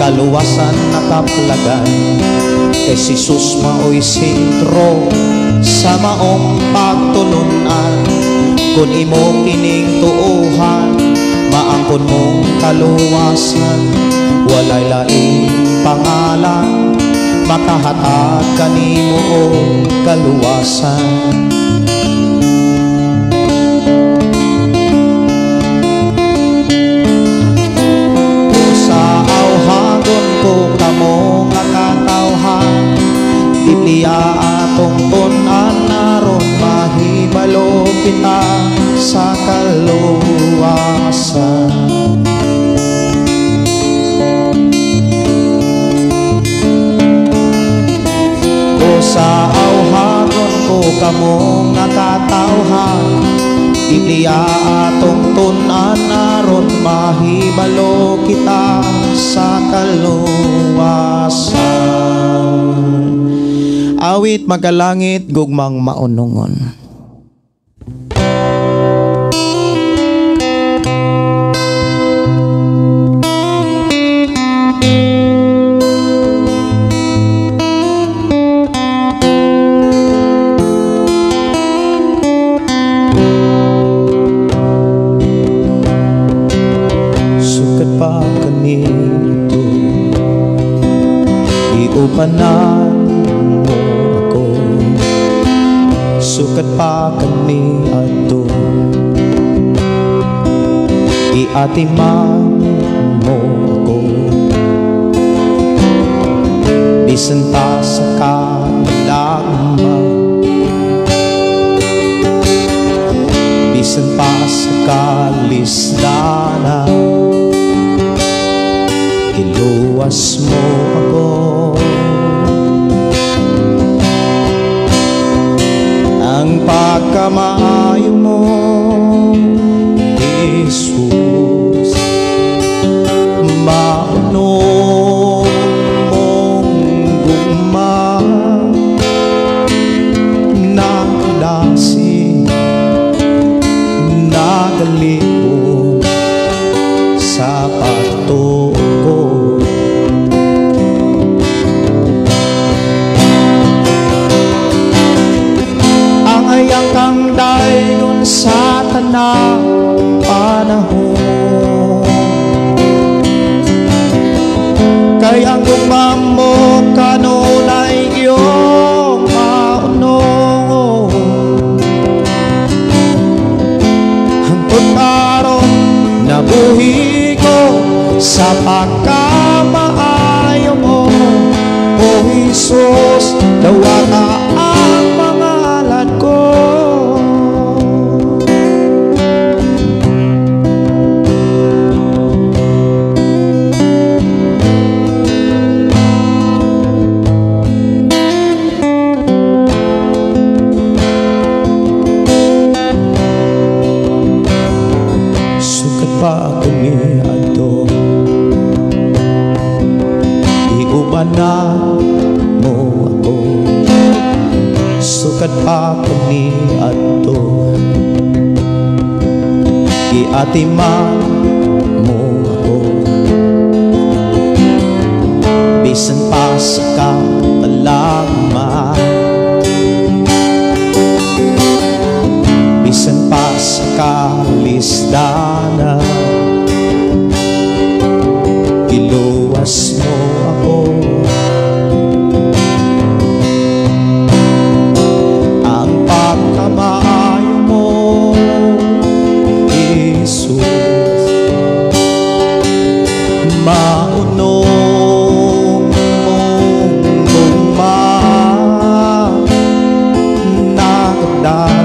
Speaker 4: kaluwasan nakaplagan, kay si Jesus maoy sentro sa maong pagtulunan. Kung imo kining tuohan, maangkon mong kaluwasan. Walay laing pangalan makahatag kanimo og kaluwasan. Sa awhagon ko kamo nga katawhan, Biblia atong tun-an aron mahibalo kita sa kaluwasan. O sa awhagon ko kamo nga katawhan, Biblia atong tun-an aron mahibalo kita sa kaluwasan.
Speaker 2: Awit magalangit gugmang maunungon.
Speaker 4: Sukat pa kanito, iupanan mo ako. Sukat pa kaniadto, iatiman mo ako. Bisan pa sa kalagma, bisan pa sa kalisdana, iluwas mo ako. Ang pagkamaayo mo, Jesus, maunong mong gugma, nakadasi, nagalipon sa pagtuo ko. Ang ayang kang dayon sa tanang panahon, kay ang gugma mo kanunay iyong maunong. Hantod karon nabuhi ko sa pagkamaayo mo, O Jesus, dawata ang mga alad ko. Sukat pa ako ni Adto, iubanan mo ako. Sukat pa ako ni Adto, giatiman mo ako. Bisan pa sa katalagma, bisan pa sa kalisdana, iluwas mo ako.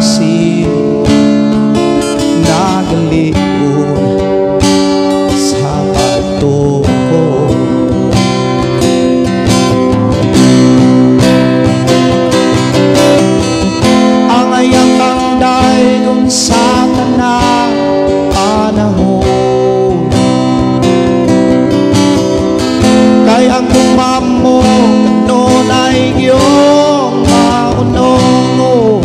Speaker 4: saksi nagaliun sa pagtuko. Ang ayang kang daygon sa tanang panahon, kay ang gumamo kanunay iyong maunong.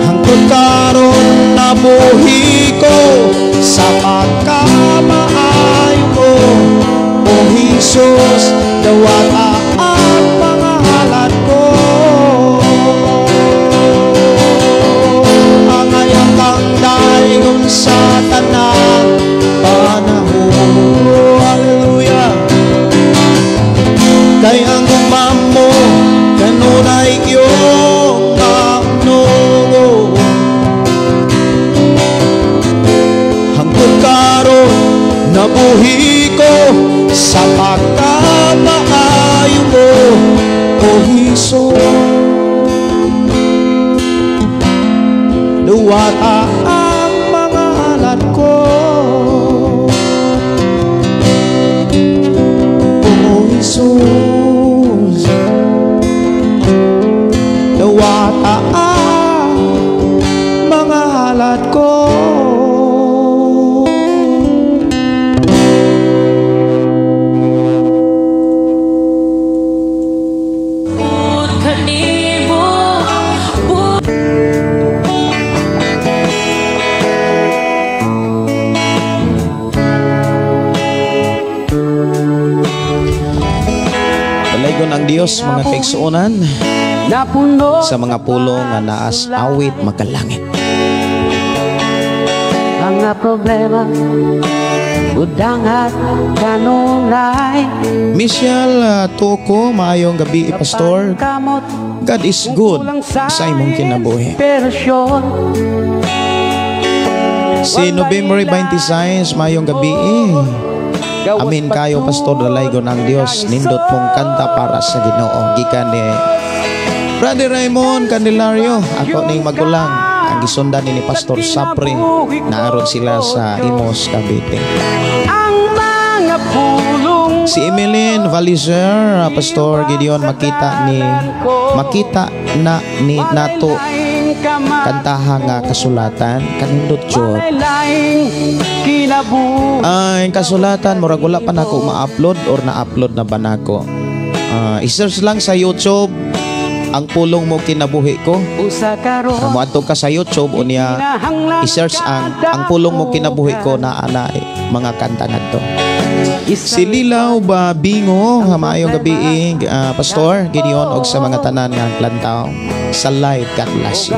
Speaker 4: Hangtod karon nabuhi ko sa pagkamaayo mo, O Jesus, dawata ang mga halad ko. Ang ayang kang daygon sa tanang panahon. Hallelujah. Kay ang gumamo kanunay iyong maunong. Hangtod karon nabuhi ko sa pagkamaayo mo, O Jesus, duwata ang mga halad ko. O Jesus, duwata ang mga halad ko.
Speaker 2: Dalaygon ang Dios mga kaigsuonan sa mga pulong nga naas awit makalangit.
Speaker 5: Mga problema udangat kanunay.
Speaker 2: Michelle Toko, maayong gabi, Pastor. God is good sa imong kinabuhi. Si November 26, maayong gabi. Amin kayo, Pastor, dalaygon ang Dios. Nindot mong kanta para sa Ginoo. Gikan ni Brother Raymond Candelario, ako ning magulang. Ang gisundan ni Pastor Sapre, naaron sila sa Imos, Cavite. Si Emeline Valizer, Pastor Gideon, makita na ni nato kantaha nga kasulatan kanindot jud. Ay, kasulatan murag wala pa nako ma-upload or na-upload na ba nako. I-search lang sa YouTube ang pulong mo kinabuhi ko. Moadto ka sa YouTube unya i-search ang pulong mo kinabuhi ko na ana mga kanta ngadto. Si Lilaw ba Bingo, maayong gabi, Pastor Gideon og sa mga tanan nga lantaw sa live. God bless you.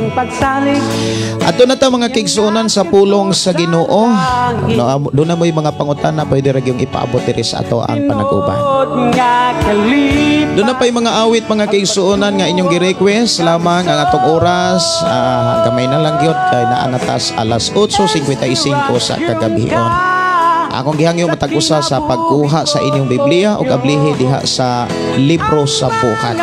Speaker 2: Ato na ta mga kaigsuonan sa pulong sa Ginoo. No, doon na mo'y mga pangutana pwede ra gyung ipaabot diri sa ato ang panag-uban. Doon na pa'y mga awit mga kaigsuonan nga inyong gi-request lamang ang atong oras, gamay na lang gyud kay naa na tas alas 8:55 sa kagabion. Akong gihangyo matag usa sa pagkuha sa inyong Biblia ug ablihi diha sa libro sa buhat.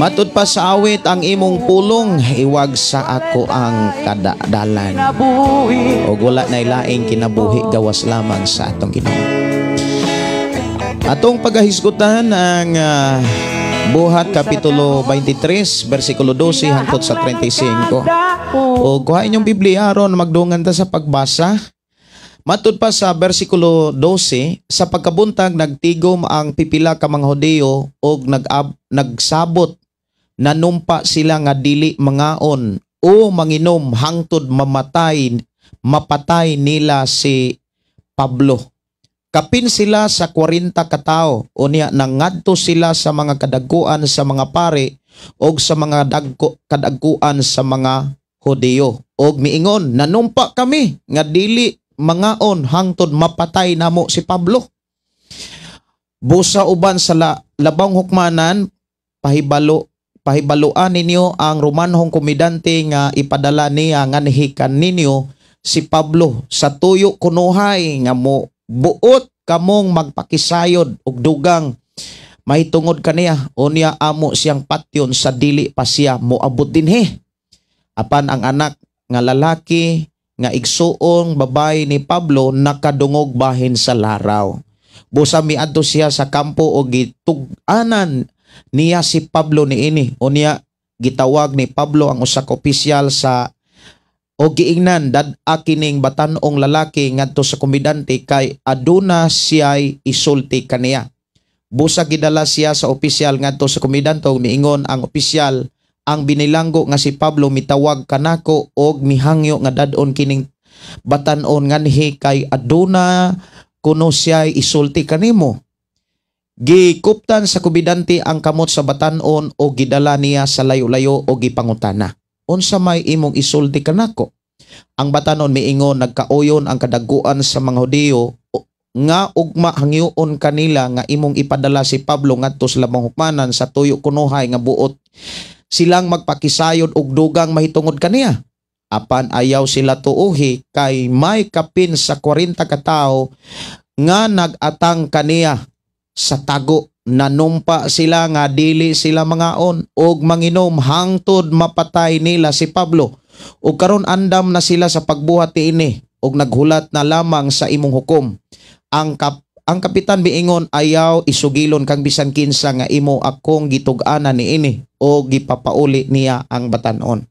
Speaker 2: Matud pa sa awit ang imong pulong, iwag sa ako ang kadadalan. Og wala nay laing kinabuhi gawas lamang sa atong Ginoo. Atong pagahisgutan ang Buhat Kapitulo 23, versikulo 12 hangtod sa 35. O kuha inyong Biblia aron magdungan ta sa pagbasa. Matud pa sa versikulo 12, sa pagkabuntag nagtigom ang pipila ka mga Hudyo og nagsabot nanumpa sila nga dili mangaon o manginom hangtod mapatay nila si Pablo. Kapin sila sa 40 katao, unya nangadto sila sa mga kadaguan sa mga pare og sa mga kadaguan sa mga Hudyo. Og miingon, nanumpa kami nga dili mangaon hangtod mapatay namo si Pablo. Busa uban sa labang hukmanan, pahibaluan ninyo ang Romanhong komidante nga ipadala niya nganhikan ninyo si Pablo sa tuyo kunuhay nga mo buot kamong magpakisayod og dugang mahitungod kaniya. Unya amo siyang patyon sa dili pa siya moabot dinhi." Apan ang anak nga lalaki nga igsuong babae ni Pablo nakadungog bahin sa laraw. Busa miadto siya sa kampo og gitug-anan niya si Pablo niini. Unya gitawag ni Pablo ang usa ka opisyal sa o giingnan, "Dad-a kining batan-ong lalaki ngadto sa komandante kay aduna siya'y isulti kaniya." Busa gidala siya sa opisyal ngadto sa komandante ug miingon ang opisyal, "Ang binilanggo nga si Pablo mitawag kanako og mihangyo nga dad-on kining batan-on nganhi kay aduna kuno siya'y isulti kanimo." Gikuptan sa komandante ang kamot sa batan-on o gidala niya sa layo-layo o gipangutana, "Unsa may imong isulti kanako?" Ang batan-on miingon, "Nagkauyon ang kadaguan sa mga Hudiyo nga ugma hangyoon kanila nga imong ipadala si Pablo ngadto sa labong hukmanan sa tuyo kunuhay nga buot silang magpakisayod og dugang mahitungod kaniya. Apan ayaw sila tuuhi kay may kapin sa 40 ka tawo nga nag-atang kaniya sa tago. Nanumpa sila nga dili sila mangaon og manginom hangtod mapatay nila si Pablo. Ug karon andam na sila sa pagbuhat niini ug naghulat na lamang sa imong hukom." Ang kapitan miingon, "Ayaw isugilon kang bisan kinsa nga imo akong gitug-anan niini," o gipapauli niya ang batan-on.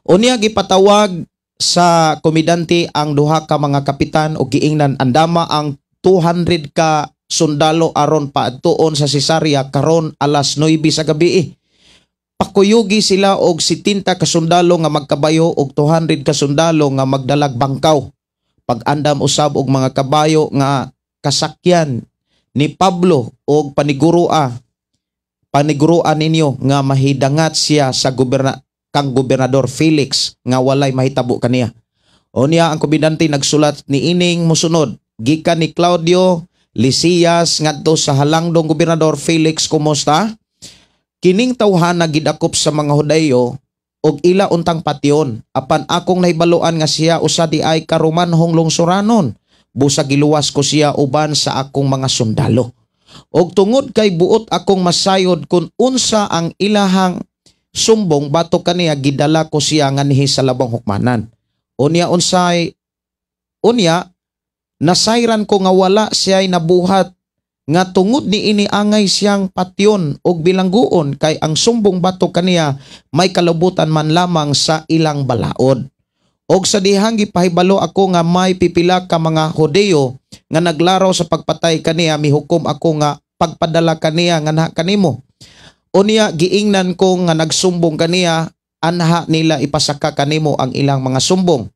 Speaker 2: Unya gipatawag sa komandante ang duha ka mga kapitan og giingnan, "Andama ang 200 ka sundalo aron paadtuon sa Cesarea karon alas 9 sa gabi. Pakuyugi sila og 70 ka sundalo nga magkabayo og 200 ka sundalo nga magdalag bangkaw. Pag-andam usab og mga kabayo nga kasakyan ni Pablo og panigurua ninyo nga mahidangat siya sa kang Gobernador Felix nga walay mahitabo kaniya." Unya ang komandante nagsulat niining mosunod: "Gikan ni Claudio Lysias ngadto sa halangdong Gobernador Felix, kumusta? Kining tawhana gidakop sa mga Hudayo og ila untang patyon, apan akong nahibaluan nga siya usa di ay ka Romanhong lungsuranon. Busa giluwas ko siya uban sa akong mga sundalo. Og tungod kay buot akong masayod kung unsa ang ilahang sumbong batok kaniya, gidala ko siya nganhi sa labong hukmanan. Unya nasayran ko nga wala siya'y nabuhat nga tungod niini angay siyang patyon og bilangguon, kay ang sumbong batok kaniya may kalubutan man lamang sa ilang balaod. Og sa dihang gipahibalo ako nga may pipila ka mga Hudiyo nga naglaraw sa pagpatay kaniya, mihukom ako nga pagpadala kaniya nganha kanimo. Unya giingnan ko nga nagsumbong kaniya, anha nila ipasaka kanimo ang ilang mga sumbong."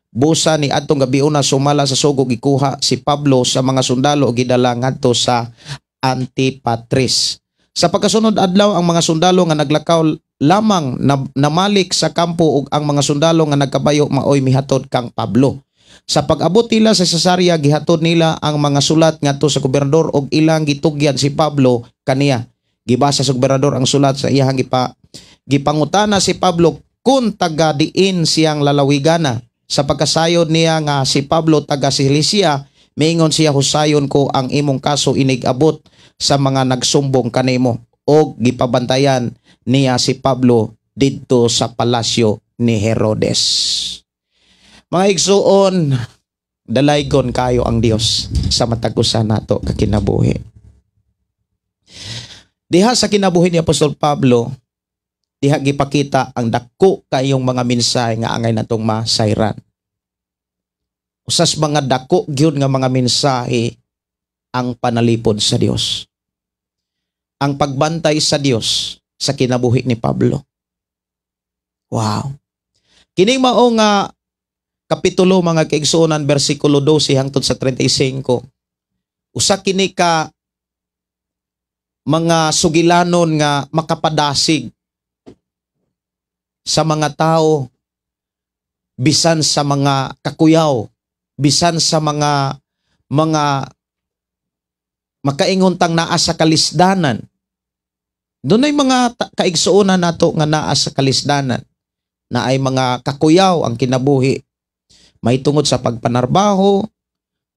Speaker 2: Busa ni adtong gabiuna sumala sa sugo gikuha si Pablo sa mga sundalo ug gidala ngadto sa Antipatris. Sa pagkasunod adlaw, ang mga sundalo nga naglakaw lamang namalik sa kampo ug ang mga sundalo nga nagkabayo maoy mihatod kang Pablo. Sa pag-abot nila sa Cesarea, gihatod nila ang mga sulat ngadto sa gobernador ug ilang gitugyan si Pablo kaniya. Gibasa sa gobernador ang sulat. Sa iyang gipangutana si Pablo kung taga diin siyang lalawigana. Sa pagkasayod niya nga si Pablo taga Cilicia, miingon siya, "Husayon ko ang imong kaso inig-abot sa mga nagsumbong kanimo." Og gipabantayan niya si Pablo didto sa palasyo ni Herodes. Mga igsuon, dalaygon kayo ang Dios sa matag usa nato kakinabuhi. Diha sa kinabuhi ni Apostol Pablo, diha gipakita ang dako kayong mga mensahe nga angay natong masayran. Usas mga dako gyud nga mga mensahe ang panalipod sa Dios. Ang pagbantay sa Dios sa kinabuhi ni Pablo. Wow. Kining mao nga kapitulo, mga kaigsuonan, bersikulo 12 hangtod sa 35. Usa kini ka mga sugilanon nga makapadasig sa mga tao bisan sa mga kakuyaw, bisan sa mga makaingon tang naa sa kalisdanan. Dunay mga kaigsuonan nato nga naa sa kalisdanan, na ay mga kakuyaw ang kinabuhi. May tungod sa pagpanarbaho,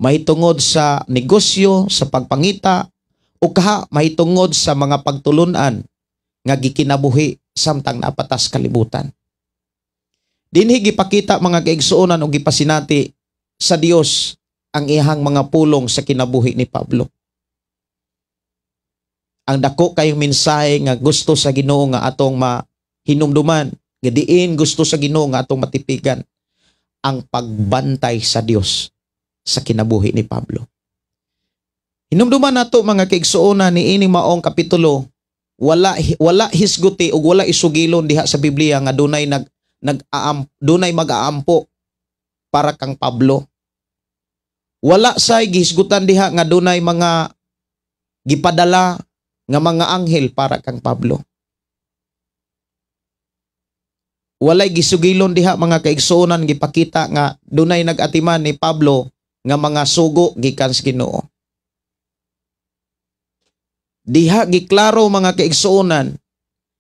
Speaker 2: Mahitungod sa negosyo, sa pagpangita, o kaha mahitungod sa mga pagtulunan nga gikinabuhi samtang napatas kalibutan. Dinhi gipakita, mga kaigsuonan, og gipasinati sa Dios ang iyahang mga pulong sa kinabuhi ni Pablo. Ang dako kayong mensahe nga gusto sa Ginoo nga atong mahinumduman, nga diin gusto sa Ginoo nga atong matipigan, ang pagbantay sa Dios sa kinabuhi ni Pablo. Hinumduman nato, mga kaigsuonan, niini maong kapitulo, wala wala hisguti ug wala isugilon diha sa Biblia nga dunay nag nag dunay mag-aampo para kang Pablo. Wala say gihisgutan diha nga dunay mga gipadala nga mga anghel para kang Pablo. Walay gisugilon diha, mga kaigsuonan, gipakita nga dunay nag-atiman ni Pablo nga mga sugo gikan sa Ginoo. Diha giklaro, mga kaigsuonan,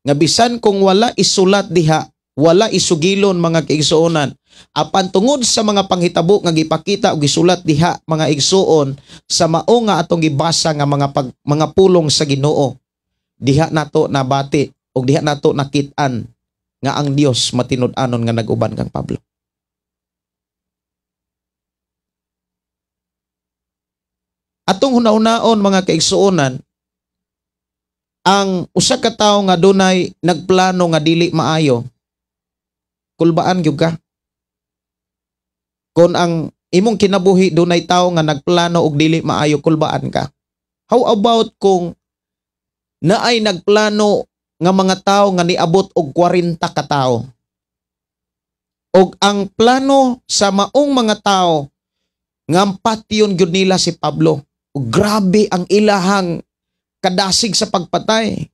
Speaker 2: nga bisan kung wala isulat diha, wala isugilon, mga kaigsuonan, apan tungod sa mga panghitabo nga gipakita o gisulat diha, mga igsuon, sa mao nga atong gibasa nga mga pulong sa Ginoo, diha nato nabati ug diha nato nakit-an nga ang Dios matinud-anon nga nag-uban kang Pablo. Atong hunahunaon, mga kaigsuonan, ang usa ka tawo nga dunay nagplano nga dili maayo, kulbaan gyud ka. Kung ang imong kinabuhi dunay tawo nga nagplano og dili maayo, kulbaan ka. How about kung naay nagplano nga mga tawo nga niabot og 40 ka tawo? Og ang plano sa maong mga tawo nga patyon gyud nila si Pablo. Og grabe ang ilahang kadasig sa pagpatay.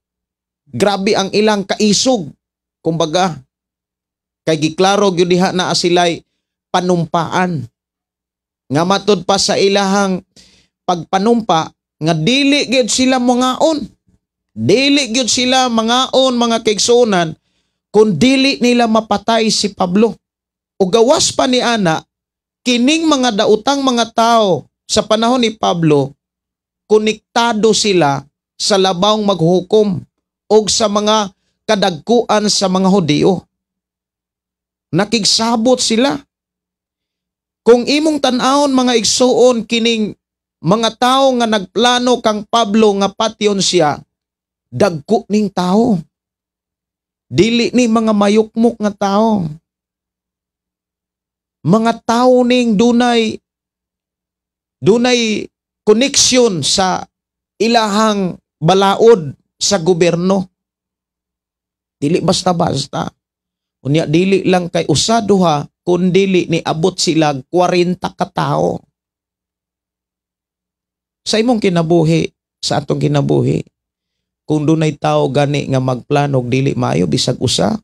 Speaker 2: Grabe ang ilang kaisog. Kumbaga, kay giklaro gyud diha na sila'y panumpaan. Nga matud pa sa ilahang pagpanumpa nga dili gyud sila mangaon. Dili gyud sila mangaon, mga kaigsuonan, kung dili nila mapatay si Pablo. O gawas pa ni ana, kining mga daotang mga tao sa panahon ni Pablo, konektado sila sa labawng maghukom o sa mga kadagkuan sa mga Hudiyo. Nakigsabot sila. Kung imong tan-awon, mga igsuon, kining mga tao nga nagplano kang Pablo nga patyon siya, dagko ning tao. Dili ni mga mayukmok nga tao. Mga tao ning dunay dunay connection sa ilahang balaod sa gobyerno. Dili basta-basta. Unya dili lang kay usa duha kun dili ni abot sila 40 ka tao. Sa imong kinabuhi, sa atong kinabuhi, kung dunay tao gani nga magplano og dili maayo bisag usa,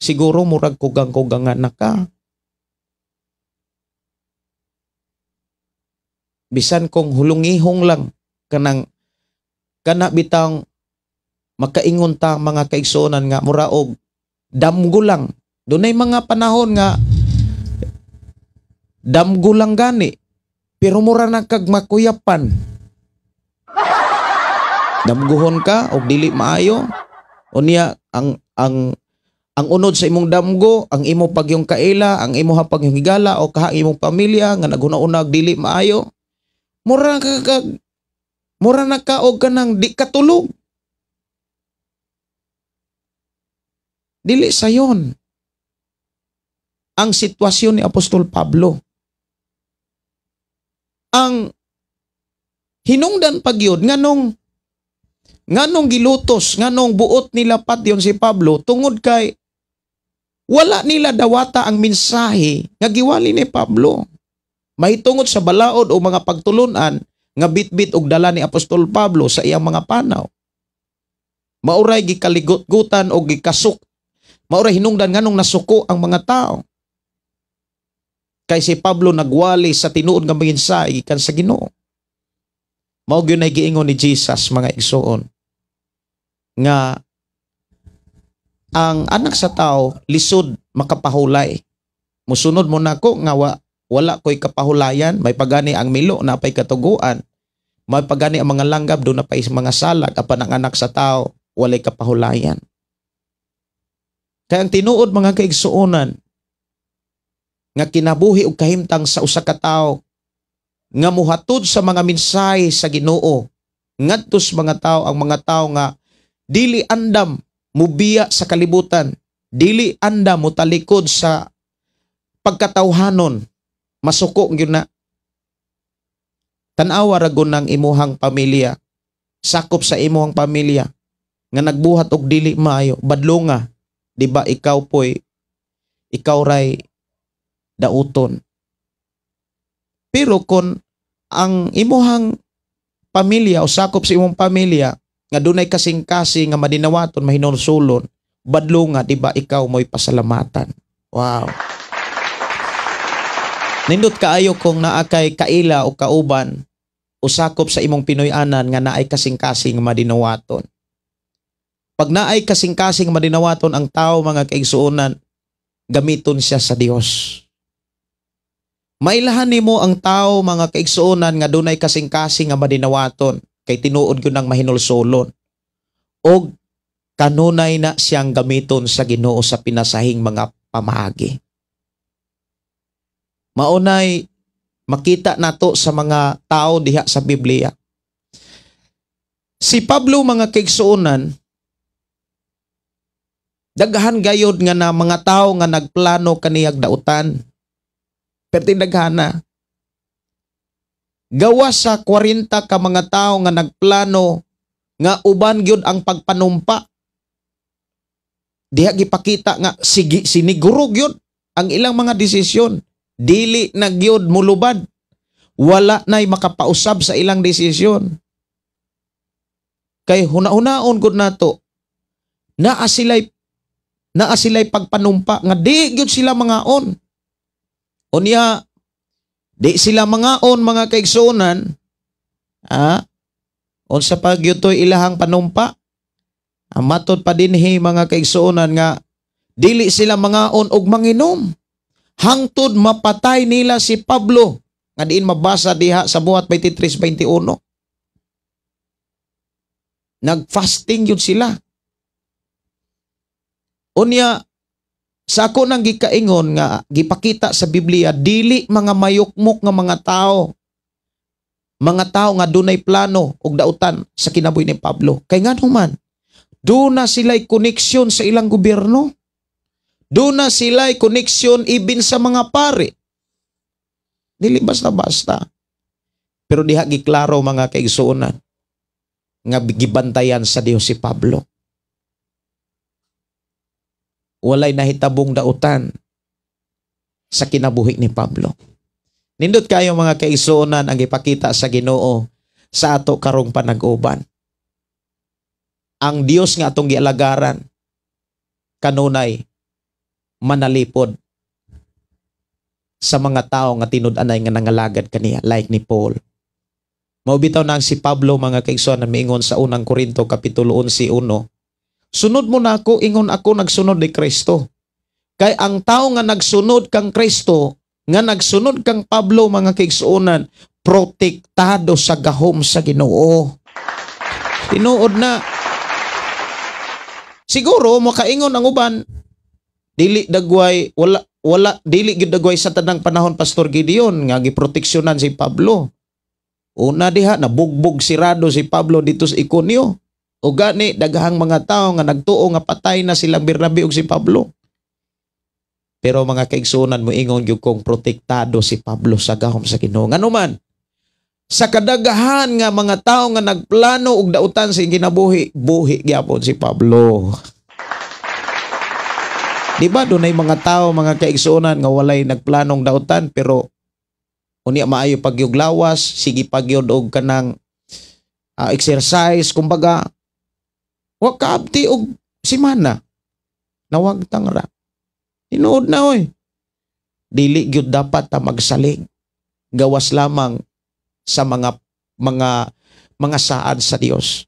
Speaker 2: siguro murag kugang-kugangan na ka. Bisan kung hulungihong lang kanang kana bitang makaingon ta, mga kaigsuonan, nga muraog damgo lang. Dunay mga panahon nga damgo lang gani pero mura na kag makuyapan. Damguhon ka og dili maayo, unya ang ang unod sa imong damgo, ang imo pagyong kaila, ang imo pagyong higala o kaha imong pamilya nga naghuna-una og dili maayo, mura na ka og kanang di katulog. Dili sayon ang sitwasyon ni Apostol Pablo. Ang hinungdan pagyud nganong nganong gilutos, nganong buot nila patyon si Pablo, tungod kay wala nila dawata ang mensahe nga giwali ni Pablo. Mahitungod sa balaod o mga pagtulunan nga bitbit og dala ni Apostol Pablo sa iyang mga panaw. Mauray gikaligot-gutan o gikasuk. Mauray hinungdan nganong nasuko ang mga tao. Kay si Pablo nagwali sa tinuod nga mensahe gikan sa Ginoo. Mao gyud nay giingon ni Jesus, mga igsoon, nga ang anak sa tao lisod makapahulay. Musunod mo nako nga wa Wala ko'y kapahulayan. May pagani ang milo na pay katuguan. May pagani ang mga langgab duna pay mga salag, apan ang Anak sa Tao walay kapahulayan. Kaya ang tinuod, mga kaigsuonan, nga kinabuhi og kahimtang sa usa ka tawo nga muhatod sa mga mensahe sa Ginoo ngadto sa mga tao, ang mga tao nga dili andam mubiya sa kalibutan, dili andam mutalikod sa pagkatawhanon, masuko gyud na. Tan-awa ra gud ng imuhang pamilya, sakop sa imuhang pamilya nga nagbuhat og dili maayo, badlonga, di ba? Ikaw poy, ikaw ray dauton. Pero kung ang imuhang pamilya o sakop sa imong pamilya nga dunay kasing-kasing nga madinawaton, mahinulsulon, badlonga, di ba? Ikaw mo'y pasalamatan. Wow. Nindot kaayo kung naa kay kaila o kauban o sakop sa imong Pinoy-anan nga naay kasing-kasing madinawaton. Pag naay kasing-kasing madinawaton ang tao, mga kaigsuonan, gamiton siya sa Dios. Mailahan nimo ang tao, mga kaigsuonan, nga dunay kasing-kasing nga madinawaton kay tinuod gyud nang mahinulsulon. Og kanunay na siyang gamiton sa Ginoo sa pinasahing mga pamaagi. Maunay makita nato sa mga tao diha sa Biblia. Si Pablo, mga kaigsuonan, daghan gayod nga na mga tao nga nagplano kaniyag dautan. Pero daghana. Gawas sa 40 ka mga tao nga nagplano nga uban gyud ang pagpanumpa. Diha gipakita nga sige, siniguro gyud ang ilang mga desisyon. Dili na gyud mulubad. Wala na'y makapausab sa ilang desisyon. Kay huna-hunaon gud nato, naa sila'y pagpanumpa nga di gyud sila mangaon. Unya di sila mangaon, mga kaigsuonan, ah, unsa pa gyud to'y ilahang panumpa? Ang matod pa dinhi, mga kaigsuonan, nga dili sila mangaon og manginom hangtod mapatay nila si Pablo, nga diin mabasa diha sa Buhat 23:21. Nagfasting yun sila. Unya sa ako nang gikaingon nga gipakita sa Biblia, dili mga mayukmok nga mga tao. Mga tao nga dunay plano og dautan sa kinabuhi ni Pablo. Kay ngano man, duna sila'y koneksyon sa ilang gobyerno. Duna sila'y koneksyon ibin sa mga pare. Dili basta-basta. Pero diha giklaro, mga kaigsuonan, nga gibantayan sa Dios si Pablo. Walay nahitabong dautan sa kinabuhi ni Pablo. Nindot kayo, mga kaigsuonan, ang ipakita sa Ginoo sa ato karong panag-uban. Ang Dios nga atong gialagaran kanunay manalipod sa mga tao nga tinud-anay nga nangalagad kaniya, like ni Paul. Mao bitaw nang si Pablo, mga kaigsuonan, miingon sa Unang Korinto kapitulo 11:1, "Sunod mo na ako ingon ako nagsunod ni Kristo." Kay ang tao nga nagsunod kang Kristo, nga nagsunod kang Pablo, mga kaigsuonan, protektado sa gahom sa Ginoo. Tinuod na. Siguro makaingon ang uban, dili dagway, wala wala dili gyud dagway sa tanang panahon, Pastor Gideon, nga giproteksyonan si Pablo. Una diha, nabugbog sirado si Pablo dito sa Iconio. O gani daghang mga tao nga nagtuo nga patay na silang Bernabe ug si Pablo. Pero mga kaigsuonan, mo ingon gyud kong protektado si Pablo sa gahom sa Ginoo. Ngano man, sa kadaghan nga mga tao nga nagplano og dautan sa kinabuhi, buhi gyapon si Pablo. Di ba dunay mga tao, mga kaigsuonan, nga walay nagplanong dautan pero unya maayo pagyog lawas, sige pagyod og kanang exercise, kumbaga wa kaabti og simana, nawagtang ra. Tinuod na oy. Dili gyud dapat ta magsalig gawas lamang sa mga saad sa Dios.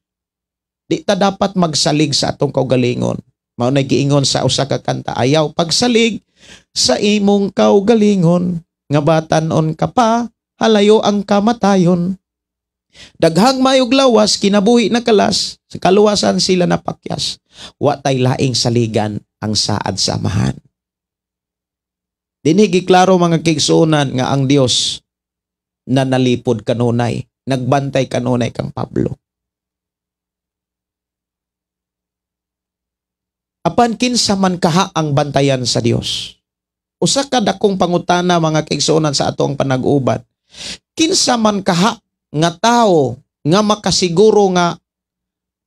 Speaker 2: Di ta dapat magsalig sa atong kaugalingon. Mao na giingon sa usa ka kanta, "Ayaw pagsalig sa imong kaugalingon." Nga batanon ka pa, halayo ang kamatayon. Daghang mayog lawas, kinabuhi na kalas, sa kaluwasan sila napakyas. Wa tay laing saligan ang saad sa Amahan. Dinhi giklaro, mga kaigsuonan, nga ang Dios na nalipod kanunay, nagbantay kanunay kang Pablo. Apan kinsa man kaha ang bantayan sa Dios? Usa ka dakong pangutana, mga kaigsuonan, sa atong panag-uban. Kinsa man kaha nga tao nga makasiguro nga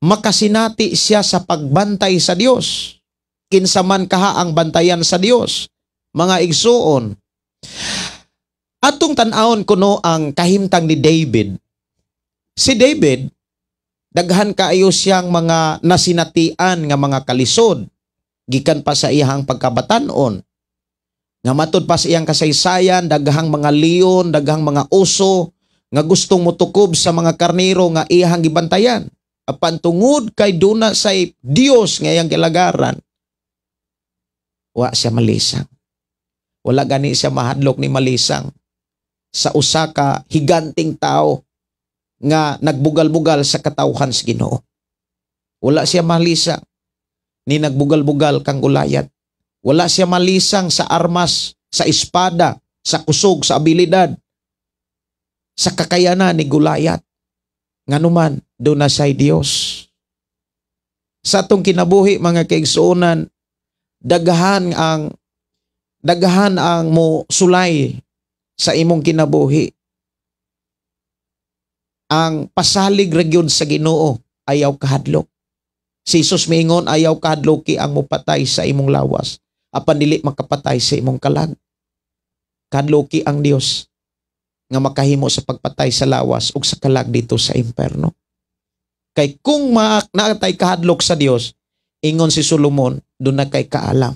Speaker 2: makasinati siya sa pagbantay sa Dios? Kinsa man kaha ang bantayan sa Dios? Mga igsuon, atong tan-awon kuno ang kahimtang ni David. Si David, daghan kaayo siyang mga nasinatian nga mga kalisod gikan pa sa iyang pagkabatan-on. Nga matud pa sa iyang kasaysayan, daghang mga leon, daghang mga oso nga gustong motukob sa mga karnero nga iyang gibantayan. Apan tungod kay duna say Dios nga iyang gilagaran, wa siya malisang. Wala gani siya mahadlok ni malisang sa usa ka higanting tao nga nagbugal-bugal sa katawhan sa Ginoo. Wala siya malisang ni nagbugal-bugal kang Goliath. Wala siya malisang sa armas, sa espada, sa kusog, sa abilidad, sa kakayanan ni Goliath. Nganuman, doon na siya'y Diyos. Sa atong kinabuhi, mga kaigsuonan, daghan ang mo sulay sa imong kinabuhi. Ang pasalig ra gyud sa Ginoo, ayaw kahadlok. Si Jesus miingon, ayaw kahadloki ang mopatay sa imong lawas, apan dili makapatay sa imong kalag. Kahadloki ang Dios nga makahimo sa pagpatay sa lawas ug sa kalag dito sa imperno. Kay kung naatay kahadlok sa Dios, ingon si Solomon, doon na kay kaalam.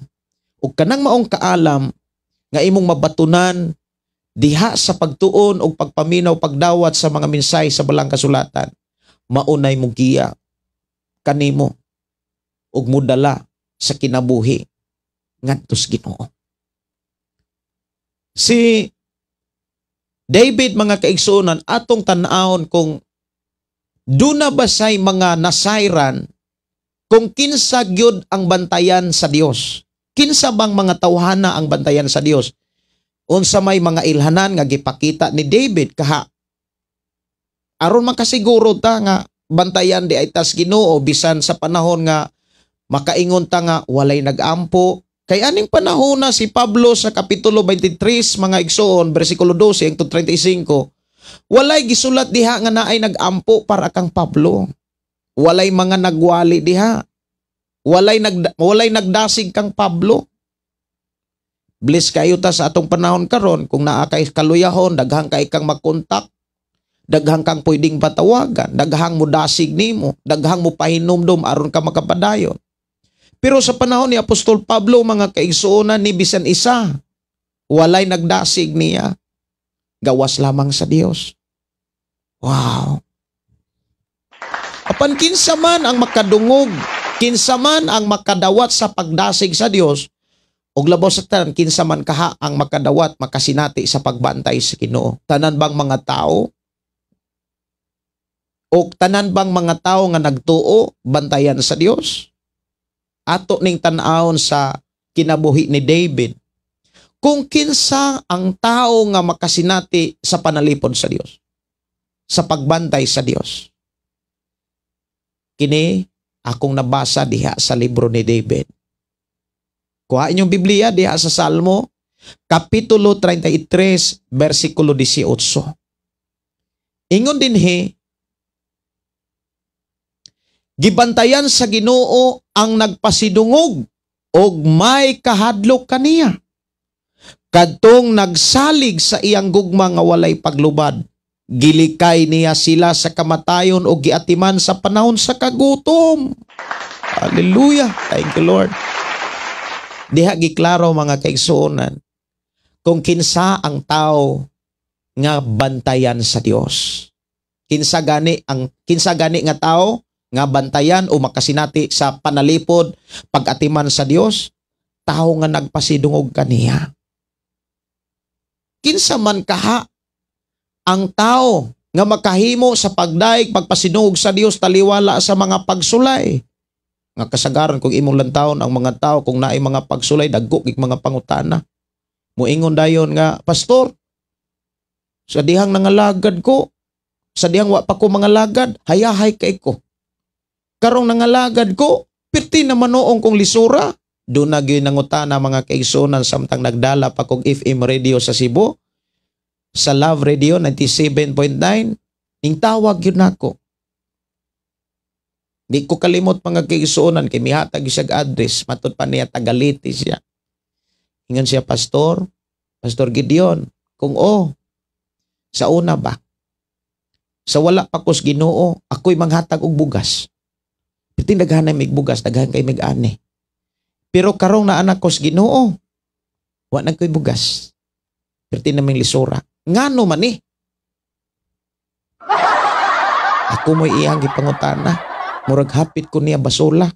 Speaker 2: Ug kanang maong kaalam nga imong mabatunan diha sa pagtuon o pagpaminaw, pagdawat sa mga mensahe sa balang kasulatan, maunay mo giya kanimo ug modala sa kinabuhi ngadto sa Ginoo. Si David, mga kaigsuonan, atong tan-awon kung duna ba say mga nasayran kung kinsa gyud ang bantayan sa Dios. Kinsa bang mga tawhana ang bantayan sa Dios? Unsa may mga ilhanan nga gipakita ni David kaha aron makasiguro ta nga bantayan di ay tas Ginoo bisan sa panahon nga makaingon ta nga walay nagampo. Kay aning panahon na si Pablo sa kapitulo 23, mga igsoon, bersikulo 12 hangtod 35, walay gisulat diha nga naay nagampo para kang Pablo. Walay mga nagwali diha. Walay nagdasig kang Pablo. Bless kayo ta sa atong panahon karon kung naa kay kaluyahon, daghang kay kang makontak, daghang kang pwedeng patawagan, daghang mudasig nimo, daghang mo pahinumdom aron ka makapadayon. Pero sa panahon ni Apostol Pablo, mga kaigsuonan, ni bisan isa, walay nagdasig niya. Gawas lamang sa Dios. Wow. Apan kinsa man ang makadungog, kinsa man ang makadawat sa pagdasig sa Dios, ug labaw sa tanan, kinsa man kaha ang makadawat, makasinati sa pagbantay sa Ginoo? Tanan bang mga tao? O tanan bang mga tao nga nagtuo bantayan sa Dios? Ato ning tan-awon sa kinabuhi ni David kung kinsa ang tao nga makasinati sa panalipod sa Dios, sa pagbantay sa Dios. Kini akong nabasa diha sa libro ni David. Kuha inyong Biblia diha sa Salmo, Kapitulo 33, versikulo 18. Ingon dinhi, gibantayan sa Ginoo ang nagpasidungog og may kahadlok kaniya. Kadtong nagsalig sa iyang gugma nga walay paglubad, gilikay niya sila sa kamatayon o giatiman sa panahon sa kagutom. Hallelujah. Thank you, Lord. Diha giklaro, mga kaigsuonan, kung kinsa ang tao nga bantayan sa Dios. Kinsa gani nga tao nga bantayan o makasinati sa panalipod, pag-atiman sa Dios? Tao nga nagpasidungog kaniya. Kinsa man kaha ang tao nga makahimo sa pagdaig, pagpasinungog sa Dios taliwala sa mga pagsulay? Nga kasagaran kung imong lantawon ang mga tao kung naay mga pagsulay, dagko gid mga pangutana. Moingon dayon nga, "Pastor, sa dihang nangalagad ko, sa dihang wa pa ko mangalagad, hayahay kay ko. Karong nangalagad ko, pirti na manoong kong lisura." Doon na gyud nangutana, mga kaigsunan, samtang nagdala pa kog FM radio sa Cebu, sa Love Radio 97.9, ning tawag gyud nako. Di ko kalimot, mga kaigsuonan, kay mihatag siya address, matud pa niya taga-Leyte siya. Ingon siya, "Pastor, Pastor Gideon," kung "Oh, sa una ba? Sa wala pa kos Ginoo, ako'y manghatag og bugas. Pirting daghan mig bugas, daghan kay mig ani. Pero karong naa na kos Ginoo, wa na ko'y bugas. Pirti naming lisura. Ngano man ni?" Ako mo'y iyang gipangutana. Murag hapit ko niya basula.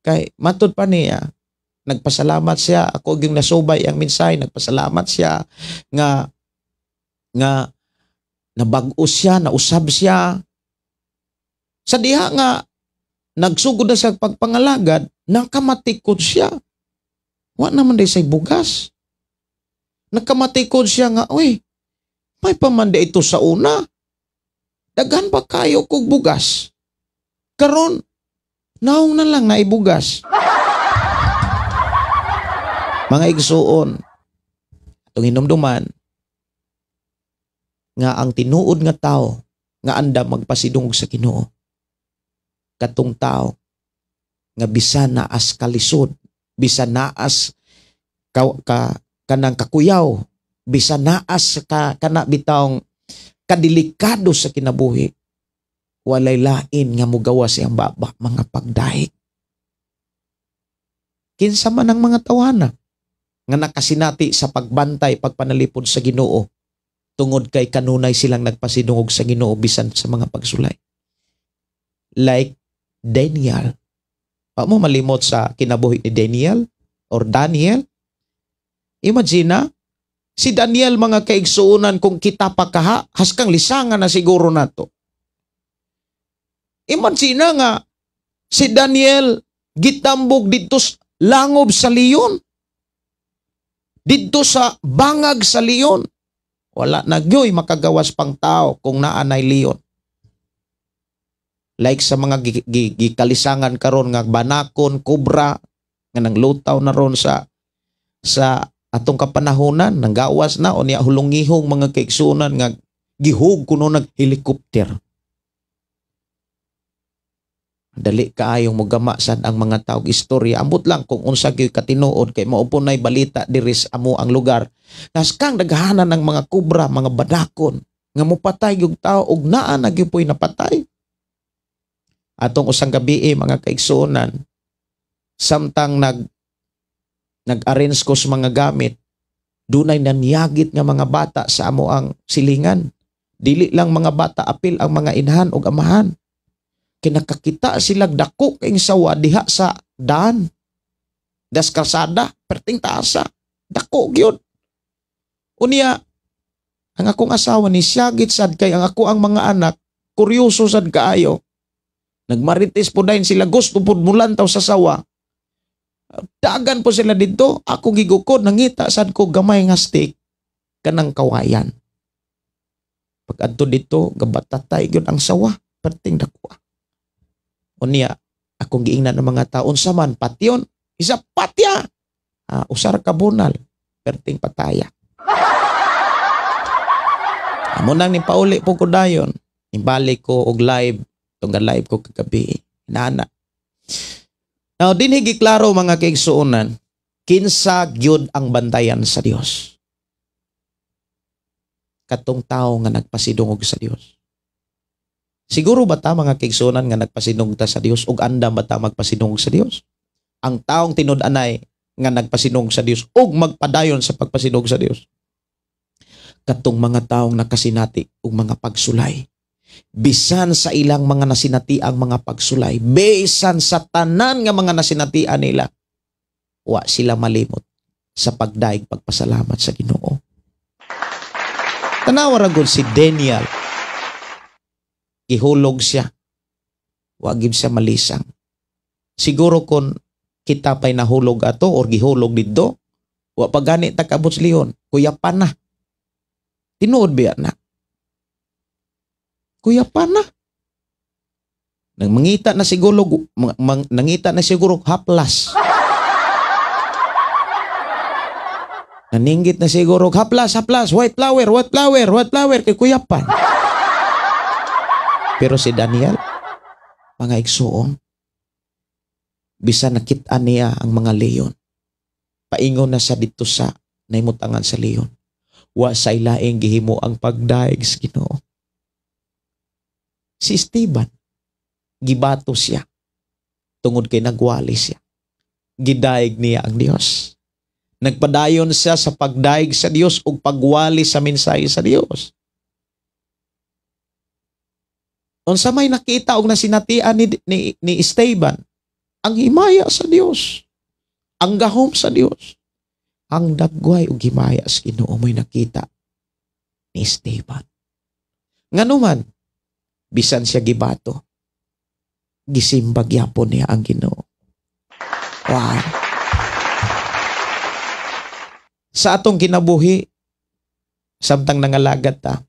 Speaker 2: Kay matud pa niya, nagpasalamat siya. Ako gyung nasubay ang mensahe, nagpasalamat siya nga nga nabag-o siya, nausab siya. Sa diha nga nagsugod na sa pagpangalagad, nakamatikod siya. Wa naman day say bugas. Nakamatikod siya nga, "Uy, may pamanda ito sa una. Daghan pa kayo kog bugas. Karon, naong na lang na ibugas." Mga igsuon, atong hinumduman nga ang tinuod nga tao nga andam magpasidungog sa Ginoo, katong tao nga bisan naas kalisod, bisan naas ka kanang kakuyaw, bisan naas ka kana bitawng kadelikado sa kinabuhi, walay lain nga mugawas siyang baba, mga pagdahig. Kinsa man ang mga tawhana nga nakasinati sa pagbantay, pagpanalipod sa Ginoo, tungod kay kanunay silang nagpasidungog sa Ginoo bisan sa mga pagsulay? Like Daniel. Wa mo malimot sa kinabuhi ni Daniel or Daniel. Imagine na, si Daniel, mga kaigsuonan, kung kita pa kaha, haskang lisangan na siguro nato. Imagine na nga, si Daniel gitambog dito sa langob sa leon. Dito sa bangag sa leon. Wala na gyoy makagawas pang tao kung naa nay leon. Like sa mga gikalisangan karon nga banakon, kobra, nga nanglutaw na ron sa atong kapanahonan, nanggawas na o niya hulungihong, mga kaigsunan, nga gihug kuno nag helicopter. Dali kaayong mogama sad ang mga taog istorya. Ambot lang kung unsa gyud katinuod kay mao po nay balita diri sa amo ang lugar. Naskang daghanan ng mga kobra, mga badakon nga mopatay gyud tao ug naa na gyud po'y napatay. Atong usang gabi, mga kaigsuonan, samtang nag-arrange ko sa mga gamit, dunay nanyagit nga mga bata sa amo ang silingan. Dili lang mga bata, apil ang mga inahan ug amahan. Kinakakita sila dako kayong sawa diha sa daan. Das kalsada, perting taasa. Dako gyud. Unya, ang akong asawa ni siyagit sad kay ang ako ang mga anak, kuryoso sad kaayo. Nagmarites po dayon sila, gusto po mulantaw sa sawa. Dagan po sila dito. Ako gigukod, nangita sad ko gamay nga stick kanang kawayan. Pag adto dito, gabatatay gyud ang sawa, perting dako. Unya, akong giingnan ng mga taon sa man, patyon, isa patya. Usar ka bunal, perting pataya. Amo nang ni pauli po ko dayon. Ibalik ko og live, tong live ko kagabi. Nana. Now, dinhi giklaro, mga kaigsuonan, kinsa gyud ang bantayan sa Dios? Katong tao nga nagpasidungog sa Dios. Siguro ba ta, mga kaigsuonan, nga nagpasidungog ta sa Dios ug andam ba ta magpasidungog sa Dios? Ang taong tinud-anay nga nagpasidungog sa Dios ug magpadayon sa pagpasidungog sa Dios, katong mga taong nakasinati og mga pagsulay. Bisan sa ilang mga nasinati ang mga pagsulay, bisan sa tanan nga mga nasinatian nila, wa sila malimot Sa pagdaig pagpasalamat sa Ginoo. Tanawa ra gud si Daniel. Gihulog siya. Wa gyud siya malisang. Siguro kung kita pa'y nahulog ato or gihulog didto, wa pa gani ta kaabot sa leon, kuyapan na. Tinuod biya na. Kuyapan na. Nang mangita na siguro, nangita na siguro haplas. Naninggit na siguro haplas, haplas, white flower, white flower, white flower, kay kuyapan. Pero si Daniel, mga igsuon, bisan nakit-an niya ang mga leon, paingon na sa dito sa naimutangan sa leon, wa sa ilaing gihimo ang pagdaig sa Ginoo. Si Esteban, gibato siya tungod kay nagwali siya. Gidaig niya ang Dios. Nagpadayon siya sa pagdaig sa Dios ug pagwali sa mensahe sa Dios. Unsa may nakita og nasinatian ni Esteban? Ang himaya sa Dios, ang gahom sa Dios, ang dagway og himaya sa Ginoo mo'y nakita ni Esteban. Nganuman, bisan siya gibato, gisimbag yapon niya ang Ginoo. Wow. Sa atong kinabuhi, samtang nangalagad ta,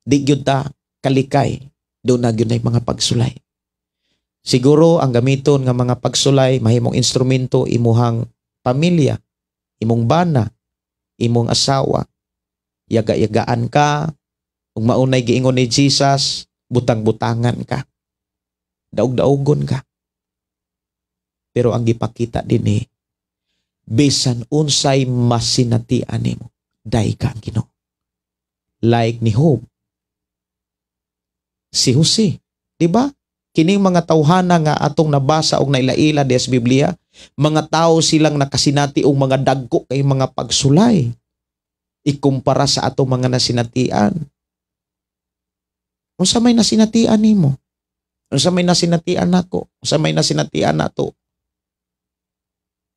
Speaker 2: di gyud ta kalikay, doon na gyud nay mga pagsulay. Siguro ang gamiton nga mga pagsulay, mahimong instrumento imuhang pamilya, imong bana, imong asawa. Yaga-yagaan ka, ug maunay giingon ni Jesus, butang-butangan ka. Daog-daogon ka. Pero ang gipakita dinhi, bisan unsay masinatian nimo, dai ka ang Ginoo. Like ni Job, si Jose, di ba? Kining mga tawhana nga atong nabasa og nailaila des Biblia, mga tao silang nakasinati og mga dagko kay mga pagsulay ikumpara sa atong mga nasinatian. Unsa may nasinatian nimo? Unsa may nasinatian nako? Unsa may nasinatian nato?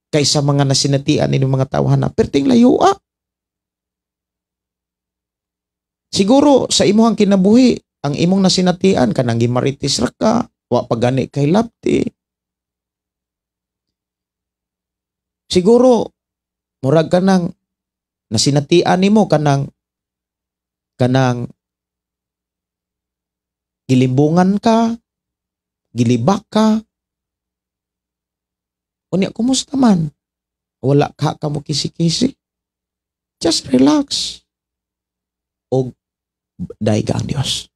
Speaker 2: Kaysa mga nasinatian ni mga tawhana, perting layo ah. Siguro sa imuhang kinabuhi, ang imong nasinatian kanang gimaritis ra ka, wa pa gani kay lapti. Siguro murag kanang nasinatian nimo kanang gilimbungan ka, gilibak ka. Unya kumusta man? Wala ka kamo kisi-kisi. Just relax. Og daiga ang Dios.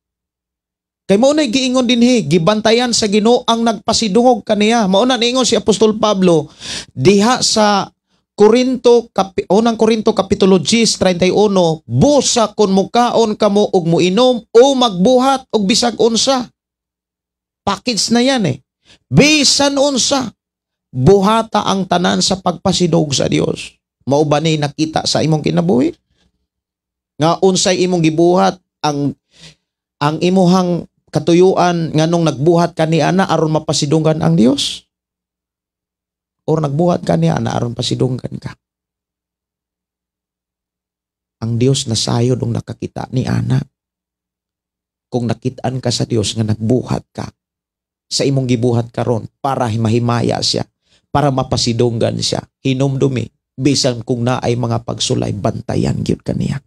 Speaker 2: Kay mao nay giingon dinhi, gibantayan sa Ginoo ang nagpasidungog kaniya. Mao na niingon si Apostol Pablo diha sa Korinto unang Korinto kapitulo 10:31, busa kon mukaon kamo og muinom o magbuhat og bisag unsa. Package na yan eh. Bisan unsa, buhata ang tanan sa pagpasidog sa Dios. Mao ba ni nakita sa imong kinabuhi? Nga unsay imong gibuhat ang imuhang katuyuan nganong nagbuhat ka ni ana aron mapasidunggan ang Dios? Or nagbuhat ka ni ana aron pasidunggan ka? Ang Dios nasayod og nakakita ni ana. Kung nakitaan ka sa Dios nga nagbuhat ka sa imong gibuhat karon para mahimaya siya, para mapasidunggan siya, hinumdumi bisan kung naay mga pagsulay, bantayan gyud kaniya.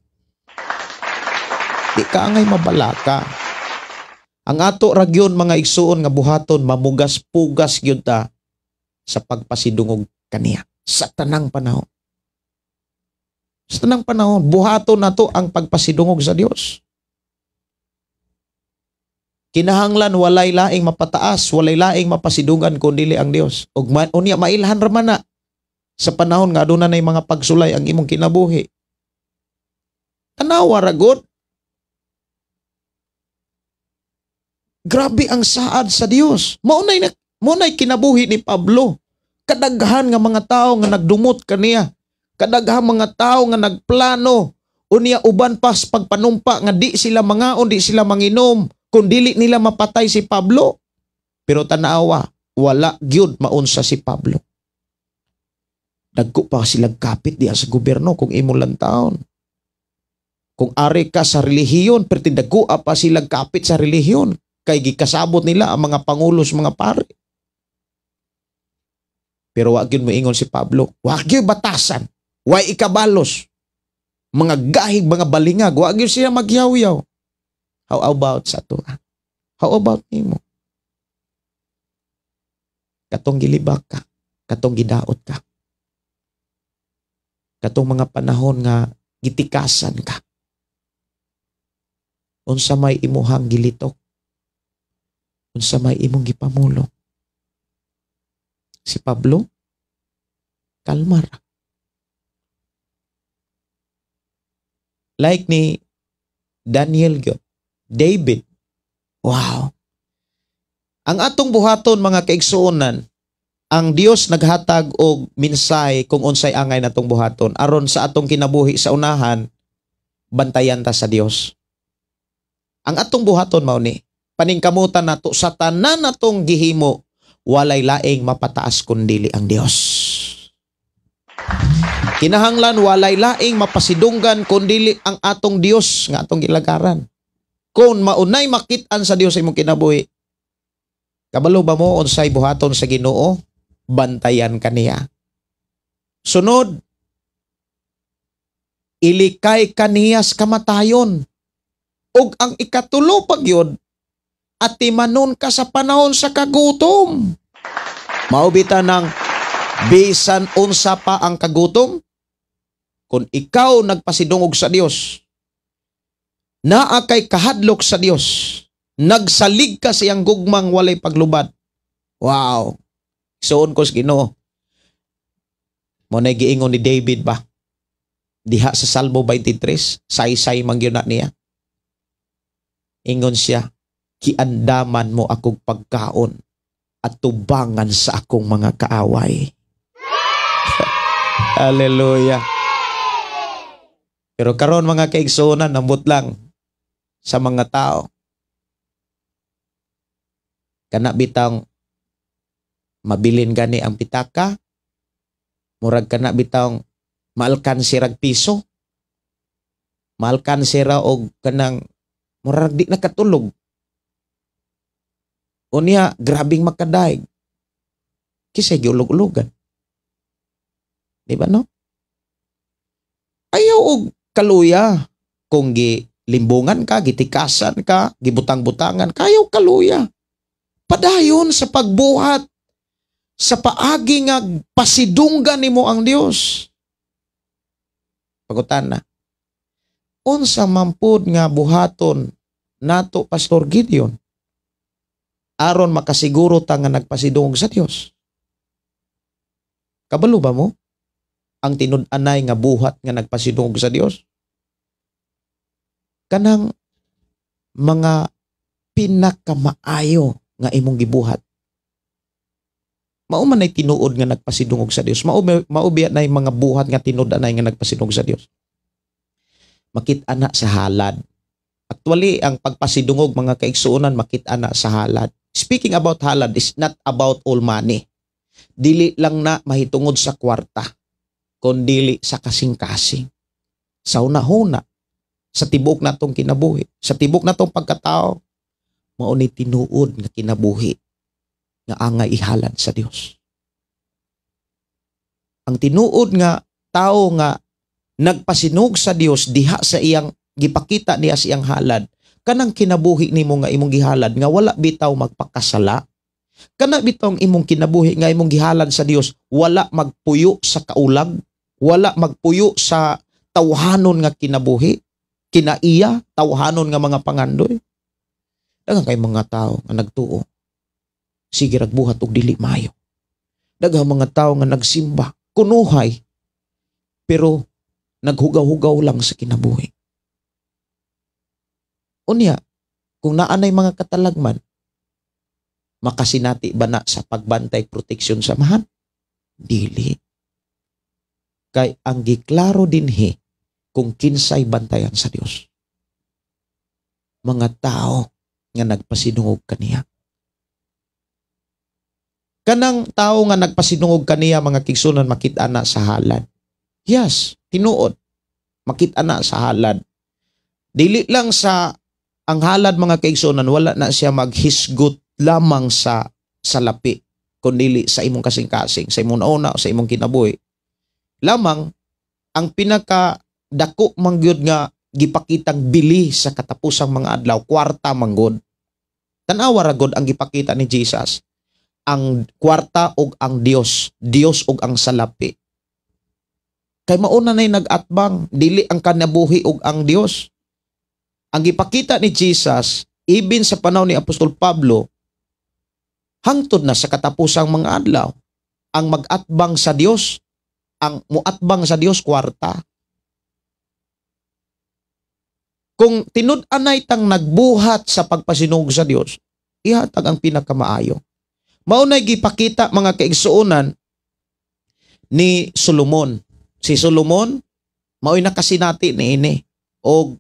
Speaker 2: Di ka angay mabalaka. Ang ato ra gyud mga igsuon nga buhaton, mamugas-pugas gyud ta sa pagpasidungog kaniya sa tanang panahon. Sa tanang panahon, buhaton nato ang pagpasidungog sa Dios. Kinahanglan walay laing mapataas, walay laing mapasidungan kun dili ang Dios. Ug unya mailhan ra man na sa panahon nga aduna nay mga pagsulay ang imong kinabuhi. Tanawa ra gud. Grabe ang saad sa Dios. Mao nay kinabuhi ni Pablo. Kadaghan nga mga tao nga nagdumot kaniya. Kadaghan mga tao nga nagplano. Unya uban pa sa pagpanumpa nga di sila mangaon, di sila manginom kung dili nila mapatay si Pablo. Pero tanawa, wala gyud maunsa si Pablo. Dagko pa sila kapit diha sa gobyerno kung imong lantawon. Kung ari ka sa relihiyon, pero dagko pa sila kapit sa relihiyon kay gikasabot nila ang mga pangulos, mga pare. Pero wa gyud moingon si Pablo, wa gyud batasan, wa ikabalos. Mga gahig, mga balingag, wa gyud siya magyaw-yaw. How about sa ato? How about nimo? Katong gilibak ka, katong gidaot ka. Katong mga panahon nga gitikasan ka. Unsa may imuhang gilitok? Unsa may imong gipamulong? Si Pablo, kalma ra. Like ni Daniel gyud, David. Wow. Ang atong buhaton, mga kaigsuonan, ang Dios naghatag og mensahe kung unsay angay natong buhaton aron sa atong kinabuhi sa unahan, bantayan ta sa Dios. Ang atong buhaton mao ni paningkamutan nato sa tanan natong gihimo, walay laing mapataas kundili ang Dios. Kinahanglan walay laing mapasidunggan kundili ang atong Dios nga atong gilagaran. Kung maunay makit-an sa Dios sa imong kinabuhi, kabalo ba mo unsay buhaton sa Ginoo? Bantayan kaniya. Sunod, ilikay kaniya sa kamatayon. Ug ang ikatulo pa gyud, atimanon ka sa panahon sa kagutom. Maubita ng bisan unsa pa ang kagutom, kung ikaw nagpasidungog sa Dios, naa kay kahadlok sa Dios, nagsalig ka sa iyang gugmang walay paglubad. Wow. Suon ko sa Ginoo. Mo na giingon ni David ba? Diha sa Salmo 23, saysay man gyud na niya. Ingon siya, "Kiandaman mo akong pagkaon at tubangan sa akong mga kaaway." Hallelujah. Pero karon, mga kaigsuonan, nambot lang sa mga tao. Kana bitang mabilin gani ang pitaka, murag kana bitang maalkansi rag piso, maalkansi ra og kanang murag di nakatulog. Unya, grabing makadaig. Kisay giulog-ulogan. Di ba, no? Ayaw og kaluya. Kung gilimbungan ka, gitikasan ka, gibutang-butangan, kayaw kaluya. Padayon sa pagbuhat sa paagi nga pasidunggan nimo ang Dios. Pagutan na. Unsa man pud nga buhaton nato, Pastor Gideon, aron makasiguro ta nga nagpasidungog sa Dios? Kabalo ba mo ang tinud-anay nga buhat nga nagpasidungog sa Dios? Kanang mga pinakamaayo nga imong gibuhat. Mao man ay tinuod nga nagpasidungog sa Dios. Mao mao biya na mga buhat nga tinud-anay nga nagpasidungog sa Dios. Makit-an na sa halad. Actually, ang pagpasidungog, mga kaigsuonan, makit-an na sa halad. Speaking about halad is not about all money. Dili lang na mahitungod sa kwarta, kundili sa kasing-kasing. Sa una-huna, sa tibok natong kinabuhi, sa tibok natong pagkatao, mao ni tinuod nga kinabuhi nga angay ihalad sa Dios. Ang tinuod nga tao nga nagpasinug sa Dios diha sa iyang gipakita niya sa iyang halad, kanang kinabuhi nimo nga imong gihalad nga wala bitaw magpakasala, kana bitaw ang imong kinabuhi nga imong gihalad sa Dios wala magpuyo sa kaulag, wala magpuyo sa tawhanon nga kinabuhi, kinaiya, tawhanon nga mga pangandoy. Daghan kay mga tao nga nagtuo, sige rag buhat og dili maayo. Daghang mga tao nga nagsimba, kunuhay, pero naghugaw-hugaw lang sa kinabuhi. Unya, kung naanay mga katalagman, makasinati ba na sa pagbantay proteksyon sa amahan? Dili. Kay ang giklaro dinhi kung kinsay bantayan sa Dios. Mga tao nga nagpasinungog kaniya. Kanang tao nga nagpasinungog kaniya mga kaigsuonan, makita na sa halad. Yes, tinuod. Makita na sa halad. Dili lang sa ang halad mga kaigsuonan, wala na siya maghisgot lamang sa salapi, kundi sa imong kasing-kasing, sa imong nauna, sa imong kinabuhi. Lamang ang pinaka dako mangyud nga gipakitang bili sa katapusang mga adlaw, kwarta manggod. Tan-awa ra gud ang gipakita ni Jesus. Ang kwarta og ang Dios, Dios og ang salapi. Kay mauna na'y nag-atbang, dili ang kanabuhi og ang Dios. Ang gipakita ni Jesus, even sa panahon ni Apostol Pablo, hangtod na sa katapusang mga adlaw, ang mag-atbang sa Dios, ang muatbang sa Dios kwarta. Kung tinud-anay tang nagbuhat sa pagpasinug sa Dios, ihatag ang pinakamaayo. Maunay gipakita mga kaigsuonan ni Solomon. Si Solomon mao'y nakasinati niini og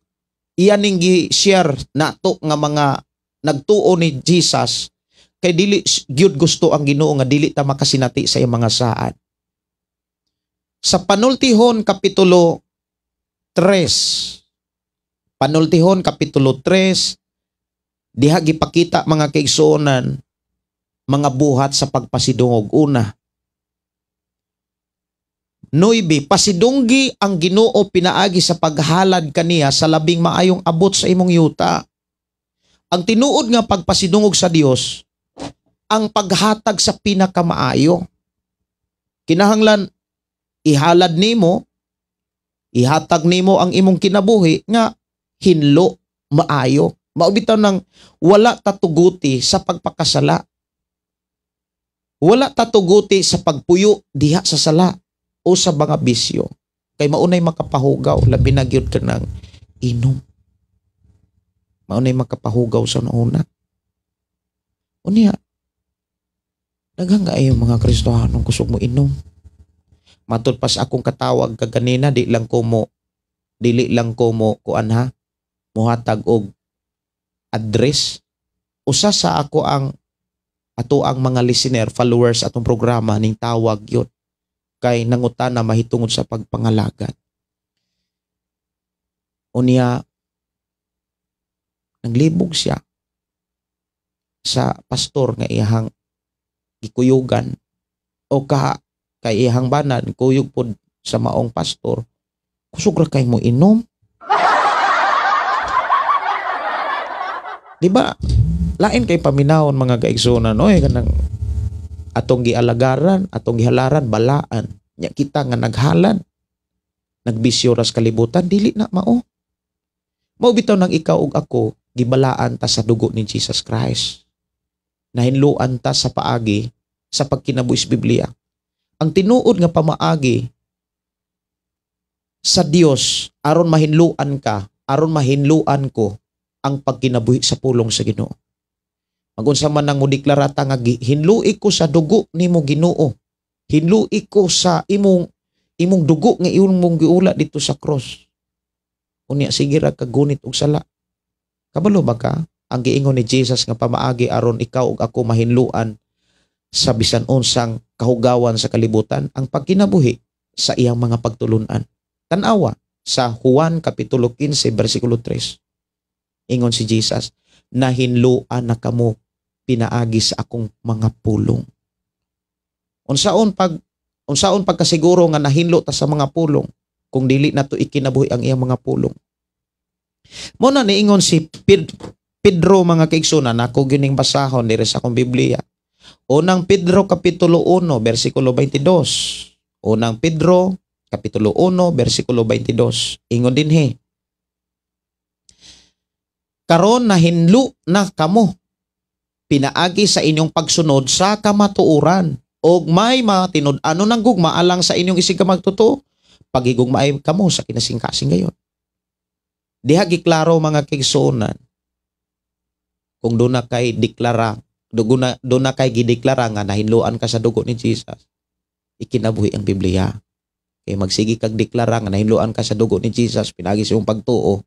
Speaker 2: iya ning gi-share nato nga mga nagtuo ni Jesus kay dili gyud gusto ang Ginoo nga dili ta makasinati sa iyang mga saad. Sa Panultihon kapitulo 3. Panultihon kapitulo 3 diha gipakita mga kaigsuonan mga buhat sa pagpasidungog. Una, 9, pasidunggi ang Ginoo pinaagi sa paghalad kaniya sa labing maayong abot sa imong yuta. Ang tinuod nga pagpasidungog sa Dios, ang paghatag sa pinakamaayo. Kinahanglan ihalad nimo, ihatag nimo ang imong kinabuhi nga hinlo maayo. Mao bitaw nang wala tatuguti sa pagpakasala. Wala tatuguti sa pagpuyo diha sa sala o sa mga bisyo. Kay maunay makapahugaw, labi na gyud ka ng inom. Maunay makapahugaw sa nauna. Unya, daghang kaayo mga Kristohanong kusog mo inom. Matud pas akong katawag kaganina, di lang ko mo, dili lang ko mo kuan ha, muhatag og address. Usa sa ako ang ato ang mga listener, followers atong programa ning tawag yun kay nangutana mahitungod sa pagpangalagan. Unya, naglibog siya sa pastor nga iyahang gikuyugan o ka kay iyahang banan kuyog pod sa maong pastor, kusog ra kay mo inom. Di ba? Lain kay paminawon mga kaigsunan, oy, kanang atong gialagaran, atong gihalaran, balaan. Nya kita nga naghalad, nagbisyo ras kalibutan, dili na mao. Mao bitaw nang ikaw ug ako gibalaan ta sa dugo ni Jesus Christ. Nahinluan ta sa paagi sa pagkinabuhi sa Biblia. Ang tinuod nga pamaagi sa Dios aron mahinluan ka, aron mahinluan ko ang pagkinabuhi sa pulong sa Ginoo. Magunsa man nang modeklara ta nga hinlui ko sa dugo nimo Ginoo. Hinlui ko sa imong dugo nga imong mong giula dito sa cross. Unya sige ra ka gunit og sala. Kabalo ba ka ang giingon ni Jesus nga pamaagi aron ikaw ug ako mahinluan sa bisan unsang kahugawan sa kalibutan, ang pagkinabuhi sa iyang mga pagtulunan. Tan-awa sa Juan kapitulo 15 bersikulo 3. Ingon si Jesus, nahinluan na kamo pinaagi sa akong mga pulong. Unsaon pagkasiguro nga nahinlo ta sa mga pulong kung dili nato ikinabuhi ang iyang mga pulong. Mo na niingon si Pedro mga kaigsunan, ako gining basahon diri sa akong Biblia. Unang Pedro kapitulo 1 bersikulo 22. Unang Pedro kapitulo 1 bersikulo 22. Ingon dinhi, karon nahinlo na kamo pinaagi sa inyong pagsunod sa kamatuoran og may matinud-ano ng gugma alang sa inyong isig ka magtotoo, pagigugmaay kamo sa kinasingkasing gayon. Diha giklaro mga kaigsuonan, kung doon na kay deklara, doon na kay gideklara nga nahinluan ka sa dugo ni Jesus, ikinabuhi ang Biblia. Kay magsige kag deklara nga nahinluan ka sa dugo ni Jesus pinaagi sa imong pagtuo,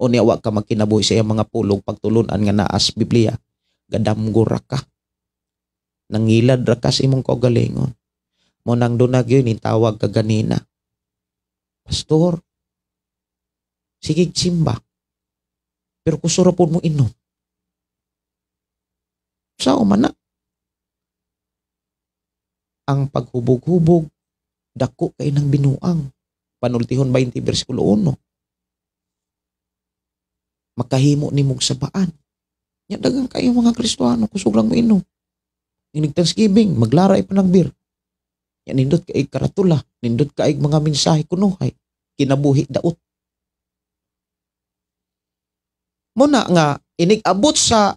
Speaker 2: o niya wa ka magkinabuhi sa iyang mga pulong pagtulunan nga naas Biblia, gadamgura ka. Nangilad ra ka sa imong kaugalingon. Mo nang dunag yun, tawag ka ganina. "Pastor, sige simba. Pero kusura po mo inom." Sao man na? Ang paghubog-hubog, dako kay ng binuang. Panultihon 20 versikulo 1. Makahimo ni mong sabaan. Nya dagang kayo mga Kristohano, kusog lang mo inom. Inig Thanksgiving, maglaray pa ng beer. Nya nindot kay karatula, nindot kay mga mensahe kunuhay, kinabuhi daot. Muna nga inig abot sa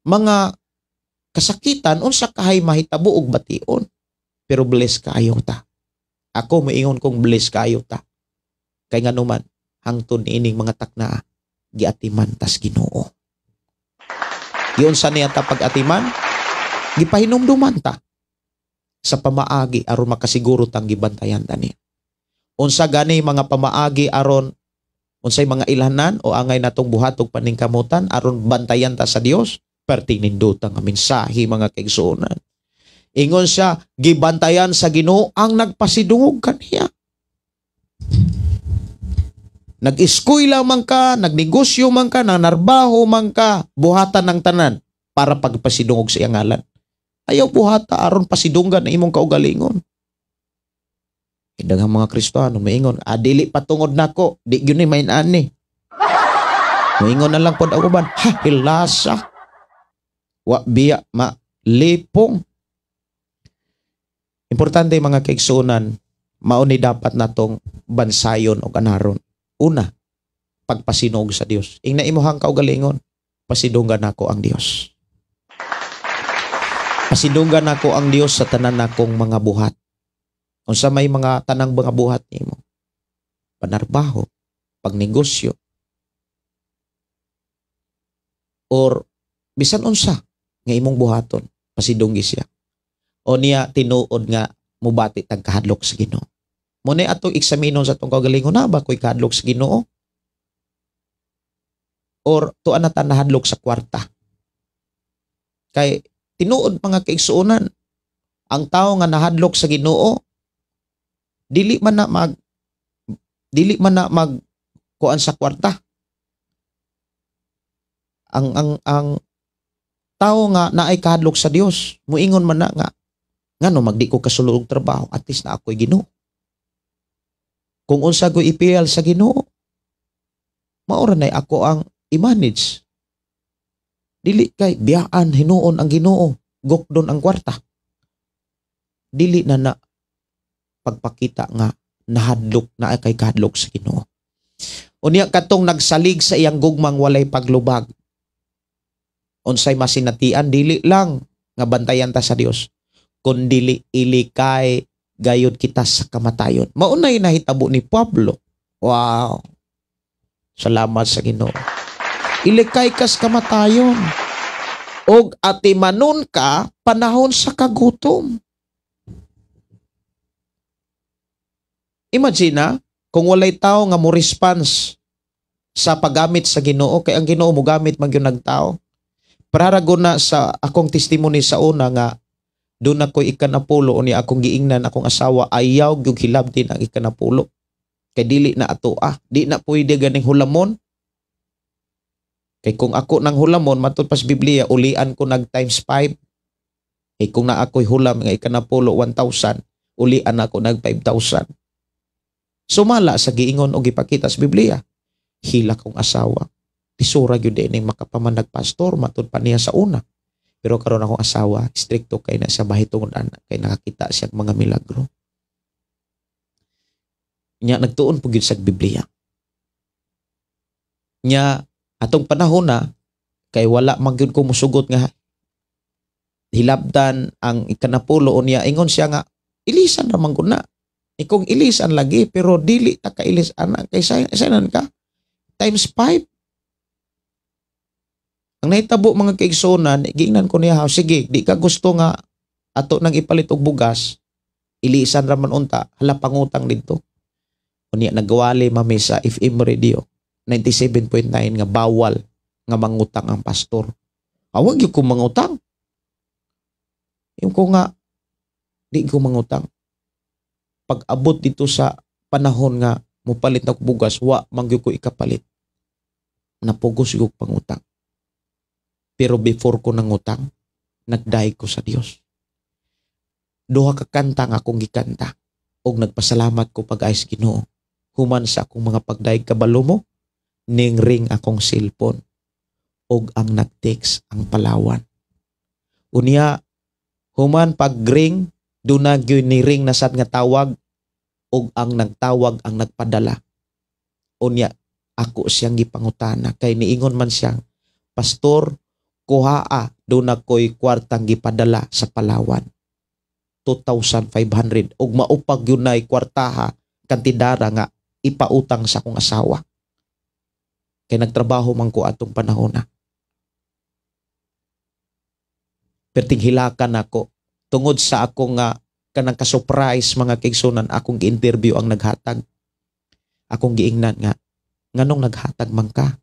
Speaker 2: mga kasakitan, unsa kahay mahitabo og bation. Pero bless kaayo ta. Ako moingon kong bless kaayo ta. Kay nganuman hangtod niining mga takna giatiman tas Ginoo. Giunsa niya ta pag-atiman? Gipahinumduman ta sa pamaagi aron makasiguro tang gibantayan ta niya. Unsa gani mga pamaagi aron unsay mga ilhanan o angay natong buhat og paningkamutan aron bantayan ta sa Dios? Perting ninduta nga mensahe, mga kaigsuonan. Ingon siya, gibantayan sa Ginoo ang nagpasidungog kaniya. Nag-eskwela man ka, nagnegosyo man ka, nanarbaho man ka, buhatan ng tanan para pagpasidungog sa iyang ngalan. Ayaw buhata aron pasidunggan na imong kaugalingon. Daghang mga Kristiyano maingon, "Ah, dili patungod nako, di gyud ni main ani." Moingon na lang pod ako ban, "Ha, hilasa. Wa biya ma lipong." Importante, mga kaigsuonan, mao ni dapat natong bansayon og anaron. Una, pagpasinog sa Dios. Ingna imuhang kaugalingon, "Pasidunggan nako ang Dios. Pasidunggan nako ang Dios sa tanan nakong mga buhat." Unsa may mga tanang mga buhat nimo? Panarbaho, pagnegosyo, or bisan unsa nga imong buhaton, pasidunggi siya. O niya tinuod nga mubati tag kahadlok sa Ginoo. Mo ni atong eksaminon sa atong kaugalingon, na ba ko'y kahadlok sa Ginoo? Or tuan na ta nahadlok sa kwarta? Kay tinuod, mga kaigsuonan, ang tao nga nahadlok sa Ginoo dili man na mag kuan sa kwarta. Ang tao nga naay kahadlok sa Dios, muingon man na nga ngano magdi ko kasulod og trabaho, at least na ako'y Ginoo. Kung unsa ko ipiyal sa Ginoo, maura nay ako ang i-manage. Dili kay biyaan hinuon ang Ginoo, gukdon ang kwarta. Dili na na pagpakita nga nahadlok na kay kahadlok sa Ginoo. Unya katong nagsalig sa iyang gugmang walay paglubag. Unsay masinatian, dili lang nga bantayan ta sa Dios, kun dili ilikay gayud kita sa kamatayon. Maunay nahitabo ni Pablo. Wow. Salamat sa Ginoo. Ilikay kas kamatayon. Og atimanon ka panahon sa kagutom. Imagine na, kung walay tao nga mo response sa paggamit sa Ginoo, kay ang Ginoo mogamit man gyud nagtao. Pararago na sa akong testimony sa una nga doon ako'y ikanapulo, unya akong giingnan akong asawa, ayaw gyud hilabtin ang ikanapulo. Kay dili na ato ah, di na pwede ganing hulamon. Kay kung ako nang hulamon, matud pas Biblia, ulian ko nag times 5. Kay kung na ako'y hulam nga ikanapulo 1,000, ulian ako nag 5,000. Sumala sa giingon o gipakita sa Biblia, hila kong asawa. Tisura gyud ini makapamanag pastor, matud pa niya sa una. Pero karon akong asawa, strikto kay na sa mahitungod ana, kay nakakita siya mga milagro. Nya nagtuon po gyud sa Biblia. Nya atong panahon na kay wala man gyud ko musugot nga hilabdan ang ikanapulo, unya ingon siya nga ilisan ra man gud na. Ikong ilisan lagi pero dili ta kailis ana kay sanan ka times 5. Ang nahitabo, mga kaigsuonan, giingnan ko niya, "Sige, di ka gusto nga ato nang ipalit og bugas, ilisan ra man unta, hala pangutang didto." Unya nagwali mami sa FM radio 97.9 nga bawal nga mangutang ang pastor. Awag gyud ko mangutang. Yung ko nga di ko mangutang. Pag abot dito sa panahon nga mupalit na bugas, wa man gyud ko ikapalit. Napugos gyud pangutang. Pero before ko nangutang, nagdayeg ko sa Dios. Duha ka kanta nga akong gikanta og nagpasalamat ko pag-ay sa Ginoo. Human sa akong mga pagdayeg, kabalo mo, ning ring akong cellphone og ang nag-text ang Palawan. Unya human pag-ring, duna gyud ni ring na sad nga tawag og ang nagtawag ang nagpadala. Unya ako siyang gipangutana kay niingon man siyang, "Pastor, kuhaa, duna ko'y kwartang gipadala sa Palawan. 2,500 og maupag yun na'y kwartaha kantidara nga ipautang sa akong asawa." Kay nagtrabaho man ko atong panahon na. Perting hilakan ako tungod sa ako nga kanang ka-surprise mga kaigsunan, akong gi-interview ang naghatag. Akong giingnan nga nganong naghatag man ka?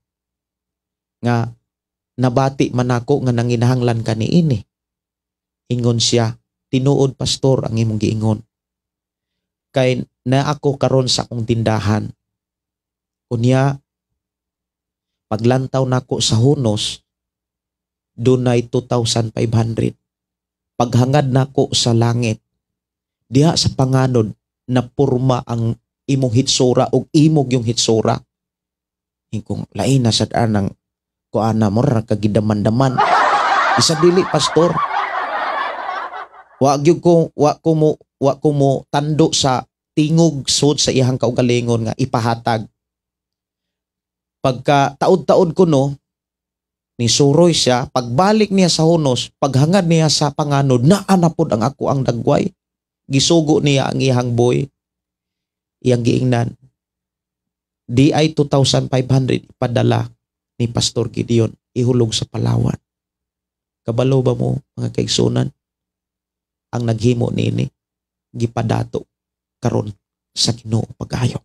Speaker 2: Nga nabati man ako nga nanginahanglan ka niini. Ingon siya, "Tinuod, pastor, ang imong giingon. Kay na ako karon sa akong tindahan. Unya paglantaw nako sa hunos, dunay 2,500. Paghangad nako sa langit, diha sa panganod na purma ang imong hitsura og imog yung hitsura." Ingkong lain na sad anang kuana mo ra kagidaman-daman. Isa dili, pastor. Wa gyud ko wa ko mo tando sa tingog sud sa iyang kaugalingon nga ipahatag. Pagka taod-taod ko no, ni suroy siya, pagbalik niya sa hunos, paghangad niya sa panganod, naa na pod ang ako ang dagway. Gisugo niya ang iyang boy. Iyang giingnan, "Di ay 2,500 ipadala ni Pastor Gideon, ihulog sa Palawan." Kabalo ba mo mga kaigsunan? Ang naghimo niini gipadato karon sa Ginoo pag-ayo.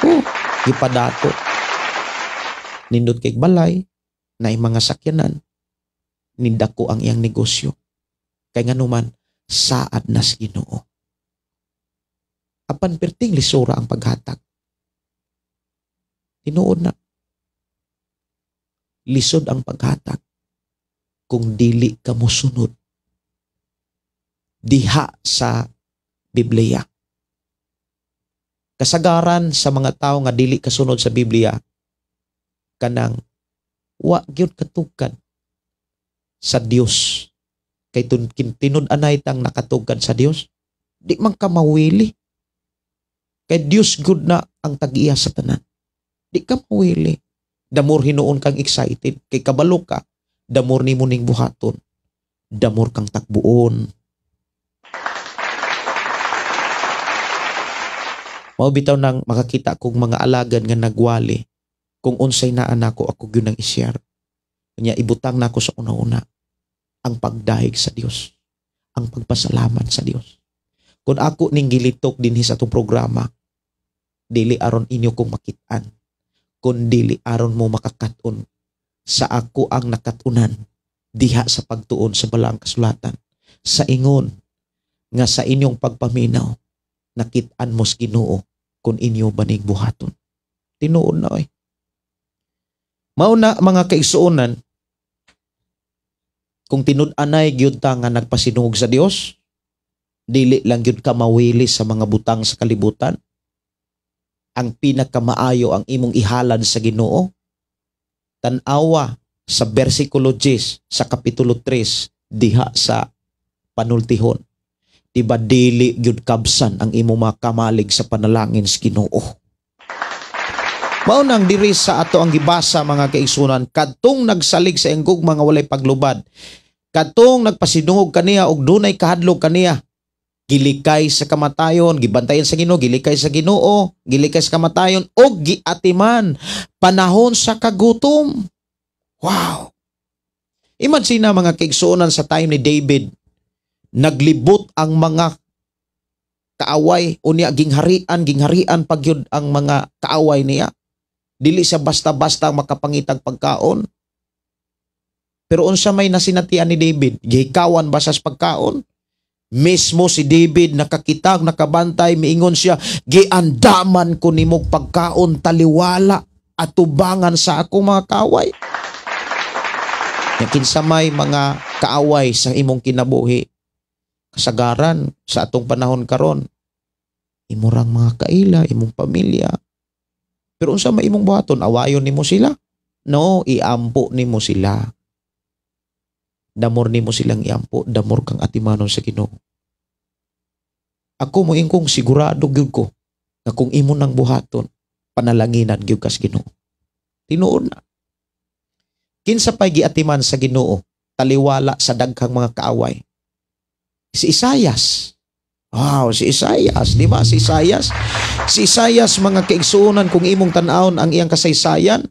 Speaker 2: Oh, gipadato. Nindot kay balay, na mga sakyanan, nindako ang iyang negosyo. Kay nganuman, saad na sa Ginoo. Apan perting lisura ang paghatag. Tinuod na. Lisod ang paghatag kung dili ka mosunod diha sa Biblia. Kasagaran sa mga tao nga dili kasunod sa Biblia, kanang wa gyud katugkad sa Dios. Kay tinud-anay tang nakatugkad sa Dios, di man ka mawili. Kay Dios gud na ang tag-iya sa tanan. Di ka mawili. Damor hinuon kang excited kay kabalo ka, damor nimo ning buhaton, damor kang takbuon. Mao bitaw nang makakita kog mga alagad nga nagwali kung unsay naa nako, ako gyud ang i-share. Unya ibutang nako sa una-una ang pagdayeg sa Dios, ang pagpasalamat sa Dios. Kung ako ning gilitok dinhi sa atong programa, dili aron inyo kong makit-an, kun dili aron mo makakat-on sa ako ang nakatunan diha sa pagtuon sa balaang kasulatan, sa ingon nga sa inyong pagpaminaw nakit-an mo sa Ginoo kung inyo banig buhaton. Tinuod na oy. Mao na mga kaigsuonan, kung tinud-anay gyud ta nga nagpasinungog sa Dios, dili lang gyud ka mawili sa mga butang sa kalibutan. Ang pinakamaayo ang imong ihalad sa Ginoo. Tan-awa sa bersikulo 10 sa kapitulo 3 diha sa panultihon. Diba dili gyud kabsan ang imong makamalig sa panalangin sa Ginoo. Mao nang diri sa ato ang gibasa mga kaigsunan, kadtong nagsalig sa iyang gugma nga walay paglubad, kadtong nagpasidungog kaniya og dunay kahadlok kaniya, gilikay sa kamatayon, gibantayan sa Ginoo, gilikay sa Ginoo, gilikay sa kamatayon og giatiman panahon sa kagutom. Wow. Imagine na mga kaigsunan sa time ni David, naglibot ang mga kaaway, unya gingharian pagyud ang mga kaaway niya. Dili siya basta-basta makapangitag pagkaon. Pero unsa may nasinatian ni David? Gihikawan ba sa pagkaon? Mismo si David nakakitag, nakabantay, miingon siya, "Giandaman ko nimog pagkaon taliwala atubangan sa akong mga kaaway." Nya kinsa may mga kaaway sa imong kinabuhi? Kasagaran sa atong panahon karon, imurang mga kaila, imong pamilya. Pero unsa may imong buhaton? Awayon nimo sila? No, iampo nimo sila. Damor nimo silang iampo, damor kang atimanon sa Ginoo. Ako moingkong sigurado gyud ko nga kung imo nang buhaton, panalanginan gyud ka sa Ginoo. Tinuod na. Kinsa pay giatiman sa Ginoo taliwala sa daghang mga kaaway? Si Isayas. Wow, si Isayas, di ba? Si Isayas. Si Isayas, mga kaigsuonan, kung imong tan-awon ang iyang kasaysayan,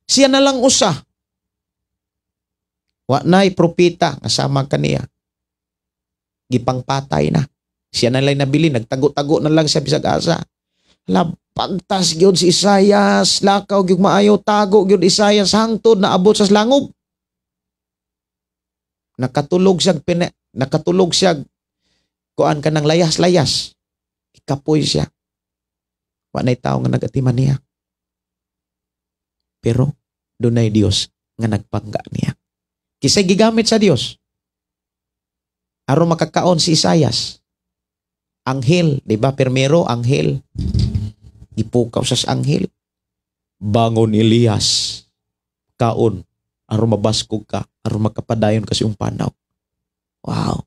Speaker 2: siya na lang usa. Wa na'y propeta nga sama kaniya. Gipangpatay na. Siya na lang nabili, nagtago-tago na lang siya bisag asa. Labagtas gyud si Isayas, lakaw gyud maayo, tago gyud Isayas hangtod naabot sa langob. Nakatulog siya kuan ka ng layas-layas. Ikapoy siya. Wa na'y tao nga nagatiman niya. Pero dunay Dios nga nagpangga niya. Kisay gigamit sa Dios aron makakaon si Isayas? Anghel, di ba? Permero, anghel. Gipukaw sa anghel. "Bangon, Elias. Kaon. Aron mabaskog ka. Aron makapadayon kasi yung panaw." Wow.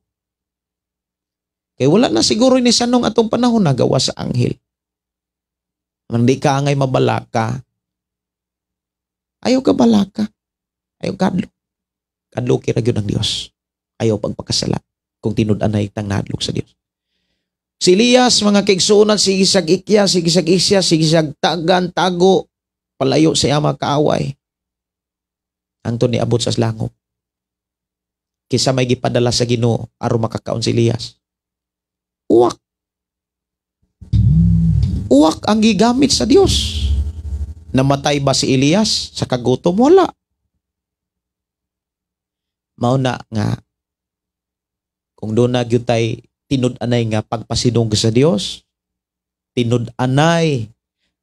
Speaker 2: Kay wala na siguro ni sanong atong panahon nagawa sa anghel. Hindi ka angay mabalaka. Ayaw ka balaka. Ayaw kadlok. Kadloki ra gyud ang Dios. Ayaw pagpakasala kung tinud-anay tang nahadlok sa Dios. Si Elias, mga kaigsuonan, sige siyag ikya, sige siyag isya, sige siyag tagan, tago, palayo sa iyang mga kaaway. Hangtod niabot sa langop. Kisa may gipadala sa Ginoo aron makakaon si Elias? Uwak. Uwak ang gigamit sa Dios. Namatay ba si Elias sa kagutom? Wala. Mao na nga kung doon na gyud tay tinud-anay nga pagpasidong sa Dios, tinud-anay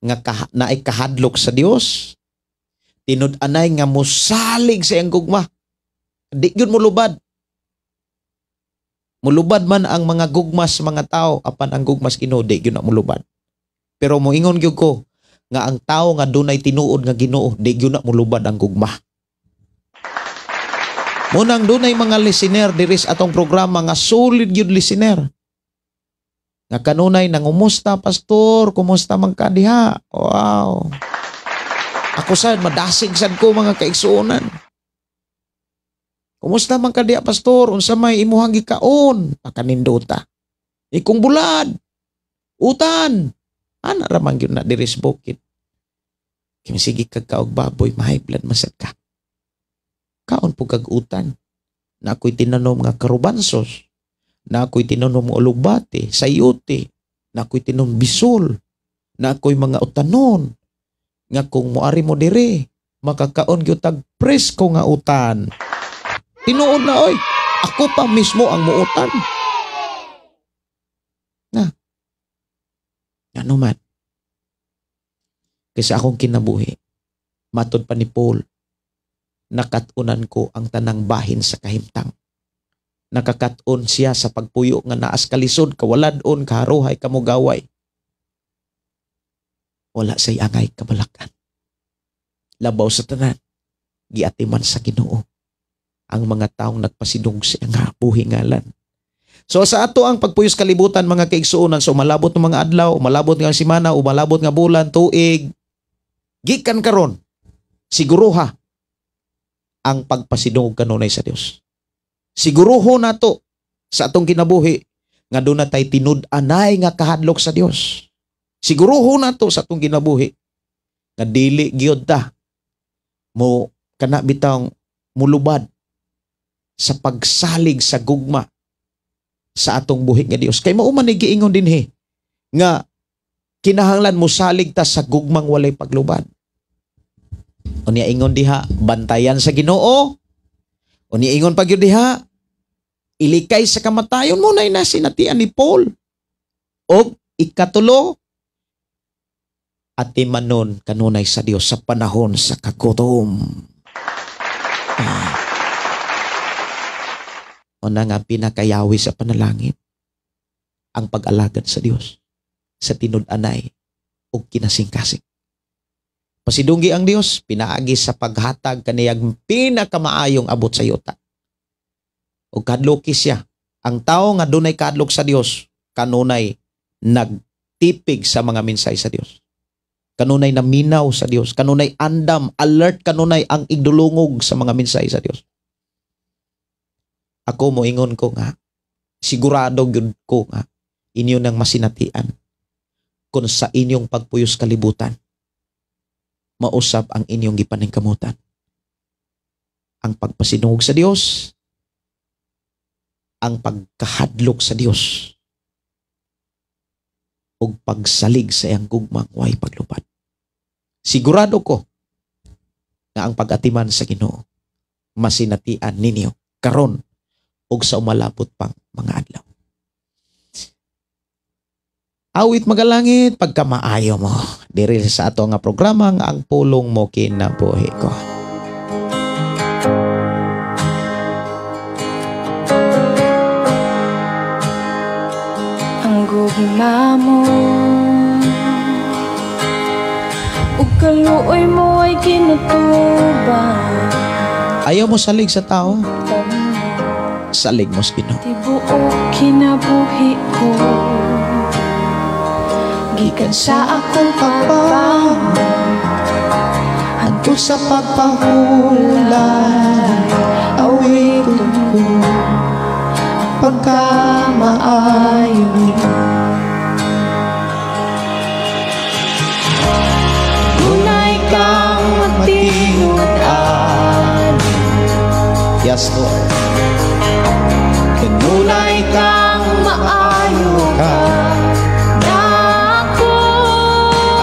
Speaker 2: nga naay kahadlok sa Dios, tinud-anay nga mosalig sa iyang gugma. Di gyud molubad. Mulubad man ang mga gugma sa mga tao, apan ang gugma sa Ginoo di gyud na mulubad. Pero moingon gyud ko nga ang tao nga dunay tinuod nga Ginoo, di gyud na mulubad ang gugma. Munang dunay mga listener diri sa atong programa nga solid gyud listener. Nga kanunay nangumusta, "Pastor, kumusta man ka diha?" Wow. Ako sad madasig sad ko, mga kaigsuonan. "Kumusta man ka diha, pastor? Unsa may imuhang gikaon?" Pakanindota. Ikong bulad. Utan. Ana ra man gyud na diri sa bukid. Kay sige kag kaog baboy, ma-high blood masad ka. Kaon po kag utan. Na ako'y tinanom nga karubansos. Na ako'y tinanom nga alugbate, sayote. Na ako'y tinanom bisol. Na ako'y mga utanon. Nga kung moari mo dire, makakaon gyud tag presko nga utan. Tinuod na oy. Ako pa mismo ang muutan. Na. Ano man. Kasi akong kinabuhi, matod pa ni Paul, nakat-unan ko ang tanang bahin sa kahimtang. Nakakaton siya sa pagpuyo nga naas kalisod, kawaladon, kaharuhay, kamugaway. Wala say angay kabalakan. Labaw sa tanan, giatiman sa Ginoo ang mga taong nagpasidong sa nga buhi ngalan. So sa ato ang pagpuyos kalibutan, mga kaigsuonan, so umalabot ng mga adlaw, umalabot nga semana, umalabot nga bulan, tuig, gikan karon, siguruha ang pagpasidong kanunay sa Dios. Siguruho nato sa atong kinabuhi nga doon na tay tinud-anay nga kahadlok sa Dios. Siguruho nato sa atong kinabuhi nga dili gyud ta mo kana bitawng mulubad sa pagsalig sa gugma sa atong buhi nga Dios. Kay mao man ni giingon dinhi nga kinahanglan mo salig ta sa gugmang walay paglubad. Unya ingon diha, bantayan sa Ginoo O niingon pa gyud diha, ilikay sa kamatayon mo na inasinatian ni Paul. O ikatulo, atimanon kanunay sa Dios sa panahon sa kagutom. Una nga pinakayawi sa panalangin, ang pag-alagad sa Dios sa tinud-anay o kinasingkasing. Pasidunggi ang Dios, pinaagi sa paghatag kaniyang pinakamaayong abot sa yuta. O kadloki siya. Ang tao nga dunay kadlok sa Dios, kanunay nagtipig sa mga minsay sa Dios. Kanunay naminaw sa Dios, kanunay andam, alert kanunay ang igdulungog sa mga minsay sa Dios. Ako moingon ko nga, sigurado gyud ko nga inyo nang masinatian kung sa inyong pagpuyos kalibutan mausab ang inyong gipaningkamutan. Ang pagpasinungog sa Dios, ang pagkahadlok sa Dios, ug pagsalig sa iyang gugmang way paglupad. Sigurado ko nga ang pag-atiman sa Ginoo masinatian ninyo karon ug sa umalabot pang mga adlaw. Awit magalangit pagkamaayo mo. Diri sa ato nga programa nga ang pulong mo kinabuhi ko.
Speaker 3: Ang gugma mo ug kaluoy mo ay kinatubang.
Speaker 2: Ayaw mo salig sa tao, salig mo sa Ginoo.
Speaker 3: Tibuok kinabuhi ko gikan sa akong pagbangon
Speaker 4: hangtod sa pagpahulay, awiton ko pagkamaayo.
Speaker 3: Tunay kang matinud-an.
Speaker 2: Yes, Lord.
Speaker 4: Kanunay kang
Speaker 3: maayo
Speaker 4: ka.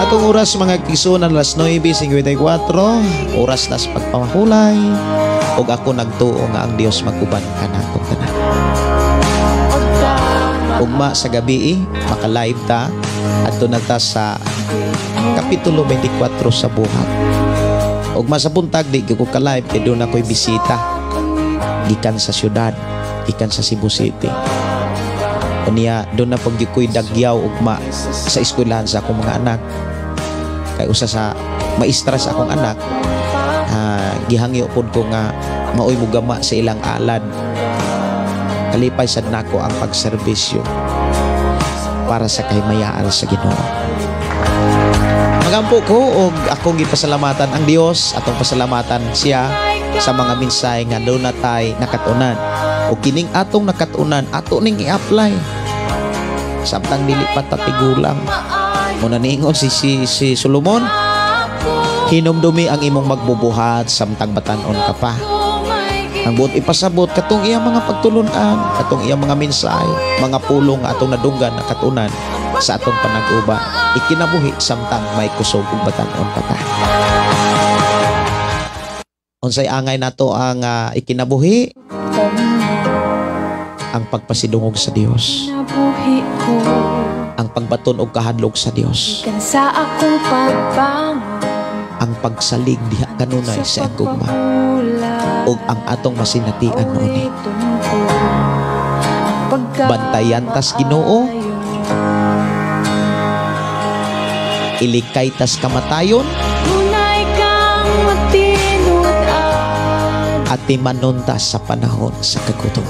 Speaker 2: Atong oras mga kisunan, alas 9:54, oras na sa pagpamahulay, ug ako nagtuo nga ang Dios mag-uban kanatong tanan. Ugma sa gabi, maka-live ta adto na ta sa Kapitulo 24 sa buhat. Ugma sa buntag di ko ka-live kay doon ako'y bisita gikan sa syudad, gikan sa Cebu City. Unya doon na pag ko'y dagyaw ugma sa eskwelahan sa akong mga anak. Kay usa sa maestra sa akong anak, gihangyo pod ko nga maoy mugama sa ilang alad. Kalipay sad nako ang pagserbisyo para sa kahimayaan sa Ginoo. Magampo ko og akong gipasalamatan ang Dios, atong pasalamatan siya sa mga minsay nga doon natay nakatunan. O kining atong nakatunan, ato ning i-apply. Samtang dili pa ta tigulang. Muna niingon si Solomon, hinumdumi ang imong magbubuhat samtang batan-on ka pa. Ang buot ipasabot katong iyang mga pagtulunan, katong iyang mga minsay, mga pulong nga atong nadunggan nakatunan sa atong panag-uban, ikinabuhi samtang may kusog ug batan-on pa ta. Unsay angay nato ang ikinabuhi? Ang pagpasidungog sa Dios, ang pagbaton og kahadlok sa Dios, ang pagsalig diha kanunay sa iyang gugma, ug ang atong masinatian nooni. Bantayan tas Ginoo, ilikay tas kamatayon, at timanon tas sa panahon sa kagutom.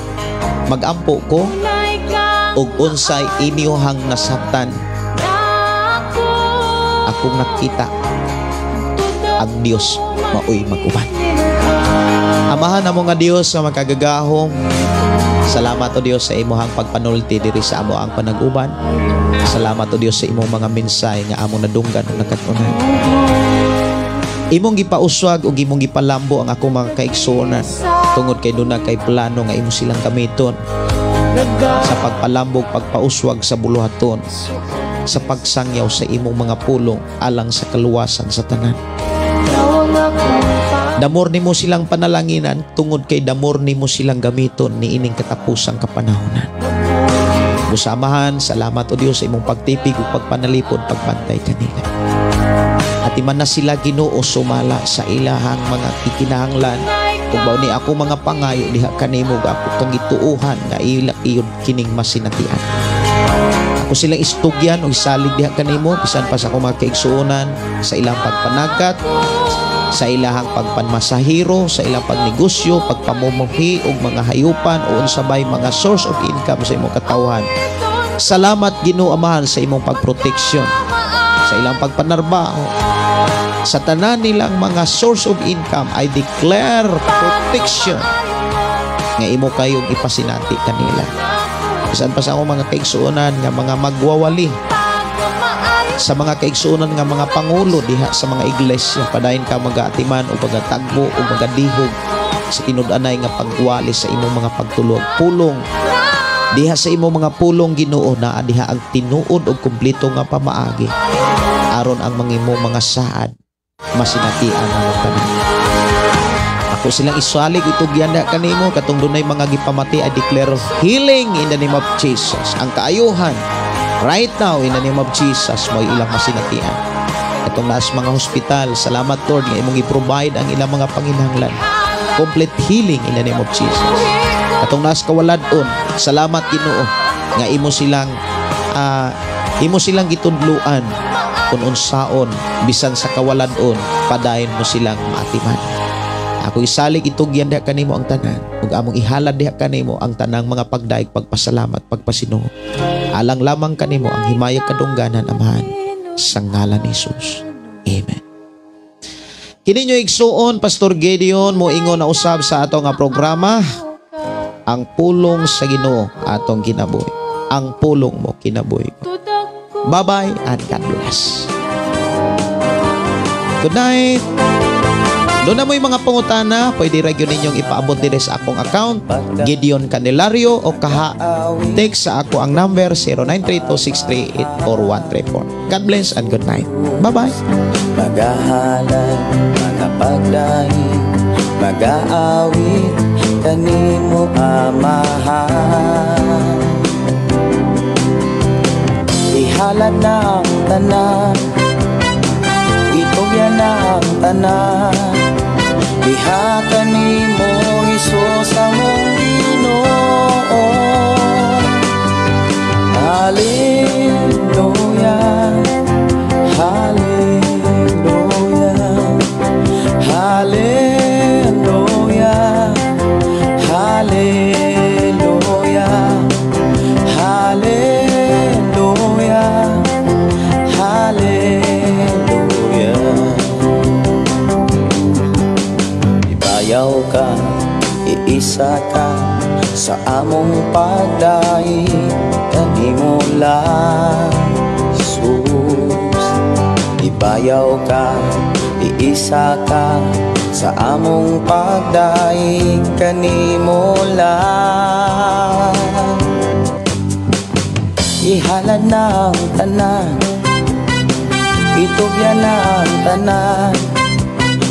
Speaker 2: Magampo ko og unsay inyohang nasabtan, akong nakita ang Dios maoy mag-uban. Amahan namo nga Dios nga makagagahom, salamat o Dios sa imong pagpanulti diri sa amo ang panag-uban. Salamat o Dios sa imong mga minsay nga among nadunggan ug nakatunan. Imong gipauswag ug imong gipalambo ang akong mga kaigsuonan tungod kay duna kay plano nga imo silang gamiton sa pagpalambog, pagpauswag sa buluhaton, sa pagsangyaw sa imong mga pulong alang sa kaluwasan sa tanan. The more nimo silang panalanginan tungod kay the more nimo silang gamiton niining katapusang kapanahonan. Busa, Amahan, salamat o Dios sa imong pagtipig ug pagpanalipod, pagbantay kanila. Atiman na sila, Ginoo, sumala sa ilahang mga ikinahanglan ug mao ni ako mga pangayo diha kanimo ug ako kang gituohan nga ila iyod kining masinatian. Ako silang istugyan o isalig diha kanimo, bisan pa sa akong mga kaigsuonan, sa ilang pagpanagat, sa ilahang pagpanmasahiro, sa ilang pagnegosyo, pagpamumuhi og mga hayupan o unsa bay mga source of income sa imong katawhan. Salamat, Ginoo Amahan, sa imong pagproteksyon, sa ilang pagpanarbaho, sa tanan nilang mga source of income. I declare protection nga imo kayong ipasinati kanila. Bisan pa sa akong mga kaigsuonan nga mga magwawali, sa mga kaigsuonan nga mga pangulo diha sa mga iglesia, padayon ka magaatiman o pagatagbo o magadihog sa tinud-anay nga pagwali sa imong mga pagtulog pulong. Diha sa imong mga pulong, Ginoo, naa diha ang tinuod og kumpleto nga pamaagi aron ang mga imong mga saad masinatian ang tanan. Ako silang isalig, itugyan na kanimo katong dunay mga gipamati. I declare healing in the name of Jesus. Ang kaayuhan right now in the name of Jesus mo ilang masinatian. Katong naas mga hospital, salamat, Lord, nga imong i-provide ang ilang mga panginahanglan. Complete healing in the name of Jesus. Katong naas kawaladon, salamat, Ginoo, nga imo silang gitudluan kung unsaon bisan sa kawaladon padayon mo silang maatiman. Ako isalig, itugyan diha kanimo ang tanan ug among ihalad diha kanimo ang tanang mga pagdaig, pagpasalamat, pagpasinuho. Alang lamang kanimo ang himayag kadungganan, Amahan, sa ngalan ni Jesus. Amen. Kini inyong igsuon, Pastor Gideon, moingon na usab sa ato nga programa, Ang Pulong sa Ginoo atong kinabuhi. Ang pulong mo kinabuhi ko. Bye-bye and God bless. Good night. Doon na mo'y mga pangutana, pwede ra gyud ninyong ipaabot dire sa akong account, Gideon Candelario, o kaha text sa ako ang number 0932-638-4134. God bless and good night. Bye-bye.
Speaker 1: Magahalad, magapagdaig, magaawit kanimo, Amahan. Ihalad na ang tanan, itugyan na ang tanan diha kanimo, Hesus among Ginoo. Hallelujah, Hallelujah, Hallelujah, Hallelujah, Hallelujah, Hallelujah. Ibayaw ka, iisa ka sa among pagdaig kanimo lang, Jesus. Ibayaw ka, iisa ka sa among pagdaig kanimo lang. Ihalad na ang tanan, itugyan na ang tanan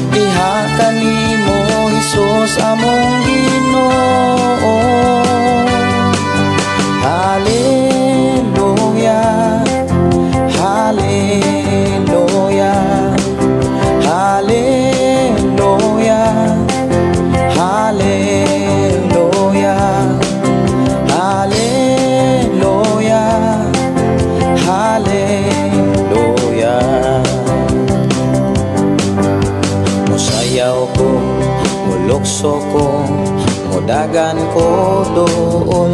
Speaker 1: diha kanimo, Hesus among Ginoo. Hallelujah, Hallelujah, Hallelujah, Hallelujah, Hallelujah, Hallelujah. Musayaw ko, mulukso ko, mudagan ko dool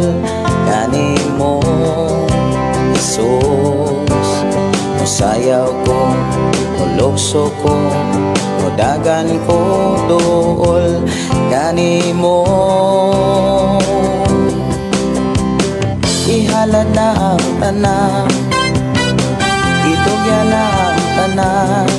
Speaker 1: kanimo, Jesus. Musayaw ko, mulukso ko, mudagan ko dool kanimo. Ihalad na ang tanan, itugyan na ang tanan.